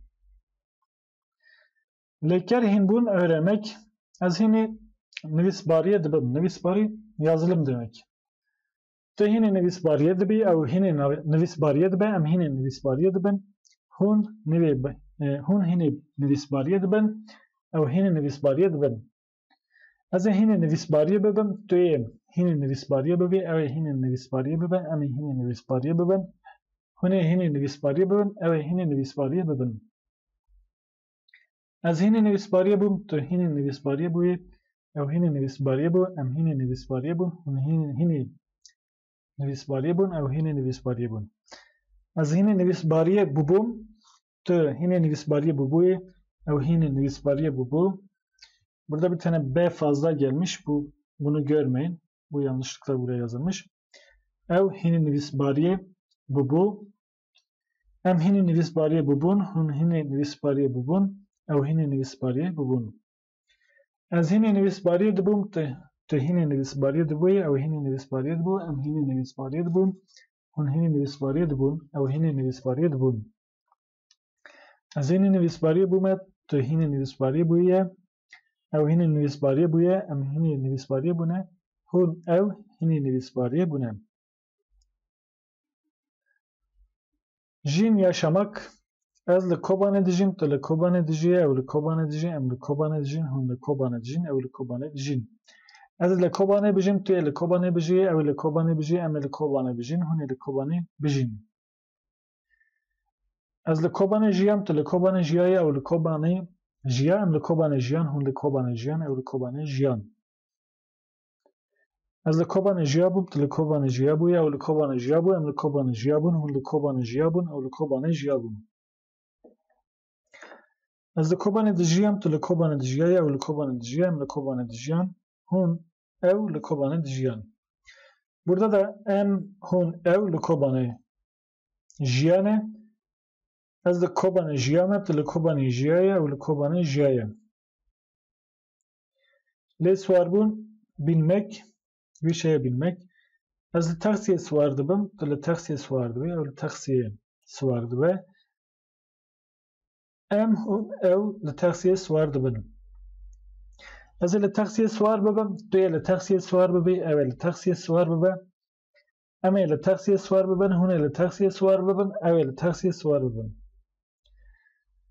Lêker hînbûn öğrenmek. Ez hînî nivîsbariyê dibim. Nivîsbarî yazılım demek. Tu hînî nivîsbariyê dibî, ew hînî nav- nivîsbariyê dibe, em hînî nivîsbariyê dibin. Hûn nivê bi- e, hûn hînî nivîsbariyê dibin, ew hînî nivîsbariyê dibin. Ez ê hînî nivîsbariyê bibim, tu yê hînî nivîsbariyê bibî, ew ê hînî nivîsbariyê bibe, em ê hînî nivîsbariyê bibin. Hûn ê hînî nivîsbariyê bibin, ew ê hînî nivîsbariyê bibin. Ez hînî nivîsbariyê bûm, tu hînî nivîsbariyê bûyî, ew hînî nivîsbariyê bû, em hînî nivîsbariyê bûn, hûn hînî, hînî nivîsbariyê bûn, ew hînî nivîsbariyê bûn. Ez hînî nivîsbariyê bûbûm, tu hînî nivîsbariyê bûbûyî, ew hînî nivîsbariyê bûbû. Burada bir tane B fazla gelmiş, bu, bunu görmeyin. Bu yanlışlıkla buraya yazılmış. Ew hînî nivîsbariyê bûbû. Em hînî nivîsbariyê bûbûn, hûn hînî nivîsbariyê bûbûn, ew hînî nivîsbariyê bûbûn. Ez hînî nivîsbariyê dibûm, tu, tu hînî nivîsbariyê dibûyî, ew hînî nivîsbariyê dibû, em hînî nivîsbariyê dibûn, hûn hînî nivîsbariyê dibûn, ew hînî nivîsbariyê dibûn. Ez hînî nivîsbariyê bûme, tu hînî nivîsbariyê bûye, ew hînî nivîsbariyê bûye, em hînî nivîsbariyê bûne, hûn, ew hînî nivîsbariyê bûne. Jin, yaşamak. Ez li Kobanê dijîm, tu li Kobanê dijî, ew li Kobanê dijî, em li Kobanê dijîn, hûn li Kobanê dijîn, ew li Kobanê dijîn. Ez li Kobanê bijîm, tu yê li Kobanê bijî, ew ê li Kobanê bijî, em ê li Kobanê bijîn, hûn ê li Kobanê bijîn. Ez li Kobanê jiyam, tu li Kobanê jiyayê, ew li Kobanê jiya, em li Kobanê jiyan, hûn li Kobanê jiyan, ew li Kobanê jiyan. Ez li Kobanê jiyabûm, tu li Kobanê jiyabûyî, ew li Kobanê jiyabû, em li Kobanê jiyabûn, hûn li Kobanê jiyabûn, ew li Kobanê jiyabûn. Ez li Kobanê dijiyam, tu li Kobanê dijiyayê, ew li Kobanê dijiya, em li Kobanê dijiyan, hûn, ew li Kobanê dijiyan. Burada da em, hûn, ew li Kobanê jiyane. Ez li Kobanê jiyame, tu li Kobanê jiyayê, ew li Kobanê jiyaye. Lê siwarbûn, binmek. Bir şeye binmek. Ez li taksiyê siwar dibim, tu li taksiyê siwar dibî, ew li taksiyê siwar dibe. Em hûn ew li taksiyê siwar dibin. Ez ê li taksiyê siwar bibim, tu yê li taksiyê siwar bibî, ew ê li taksiyê siwar bibe. Em ê li taksiyê siwar bibin, hûn ê li taksiyê siwar bibin, ew ê li taksiyê siwar bibin.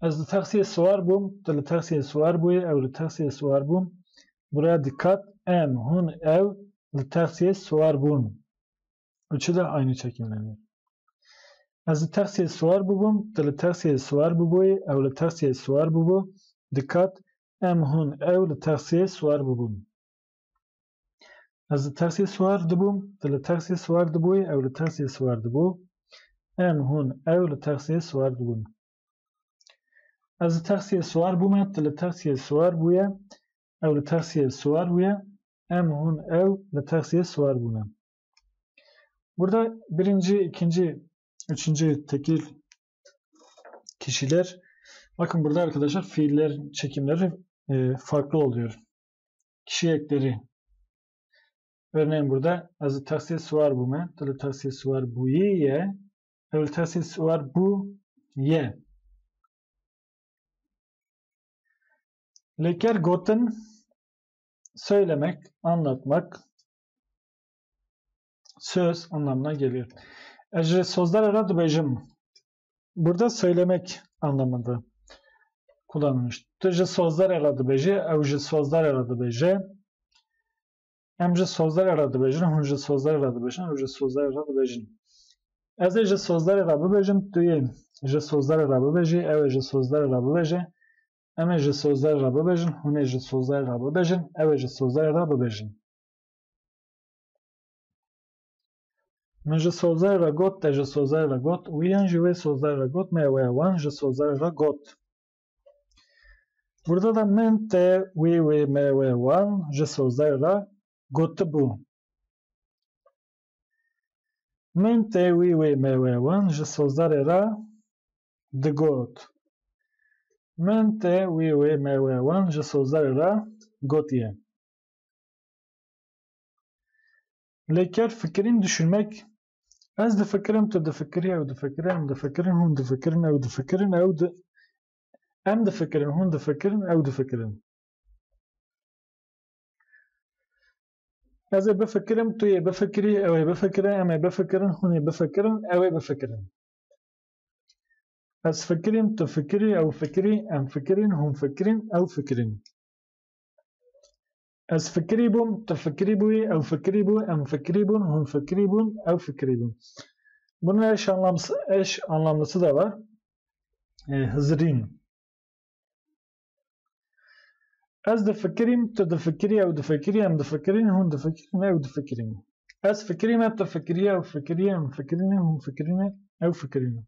Ez li taksiyê siwar bûm, tu li taksiyê siwar bûyî, ew li taksiyê siwar bûn. Buraya dikkat, em, hûn, ew li taksiyê siwar bûn. Üçü de aynı çekimleniyor. Ez li taksiyê siwar bûbûm, tu li taksiyê siwar bûbûyî, ew li taksiyê siwar bûbû. Dikkat, em, hûn, ew li taksiyê siwar bûbûn. Ez li taksiyê siwar dibûm, tu li taksiyê siwar dibûyî, ew li taksiyê siwar dibû. Em, hûn, ew li taksiyê siwar dibûn. Ez li taksiyê siwar bûme, tu li taksiyê siwar bûye, ew li taksiyê siwar bûye. Em, hûn, ew li taksiyê siwar bûne. Burada birinci, ikinci, üçüncü tekil kişiler. Bakın burada arkadaşlar fiiller çekimleri e, farklı oluyor. Kişi ekleri. Örneğin burada ez li taksiyê siwar bûme, tu li taksiyê siwar bûyî ye, ew li taksiyê siwar bû ye. Lê ker gotin, söylemek, anlatmak, söz anlamına geliyor. Ez ji sozdarê re dibêjim. Burada söylemek anlamında kullanılmış. Tu ji sozdarê re dibêjî, ew ji sozdarê re dibêje. Em ji sozdarê re dibêjin, hûn ji sozdarê re dibêjin, ew ji sozdarê re dibêjin. Ez ê ji sozdarê re bibêjim, tu yê ji sozdarê re bibêjî, ew ê ji sozdarê re bibêje. Em ê ji sozdarê re bibêjin, hûn ê ji sozdarê re bibêjin, ew ê ji sozdarê re bibêjin. Min ji sozdarê re got, te ji sozdarê re got, wî yan jî wê sozdarê re got, me, we, wan ji sozdarê re got. Burada da min, te, wî, wê, me, we, wan ji sozdarê re gotibû. Min, te, wî, wê, me, we, wan ji sozdarê re digot. Min, te, wî, wê, me, we, wan ji sozdarê re gotiye. Lê ker fikirîn, düşünmek, ez difikirim, tu difikirî, ew difikire, em difikirin, hûn difikirin, ew difikirin, ew di-, em difikirin, hûn difikirin, ew difikirin. Ez ê bifikirim, tu yê bifikirî, ew ê bifikire, em ê bifikirin, hûn ê bifikirin, ew ê bifikirin. Ez fikirîm, tu fikirî, ew fikirî, em fikirîn, hûn fikirîn, ew fikirîn. Ez fikirî bûm, tu fikirî bûyî, ew fikirî bû, em fikirî bûn, hûn fikirî bûn, ew fikirî bûn. Bunun eş anlamlısı, eş anlamlısı da var. E, Hızırîn. Ez difikirîm, tu difikirî, ew difikirî, em difikirin, hûn difikirin, ew difikirin. Ez fikirîme, tu fikirî, ew fikirî, em fikirîne, hûn fikirîne, ew fikirîne.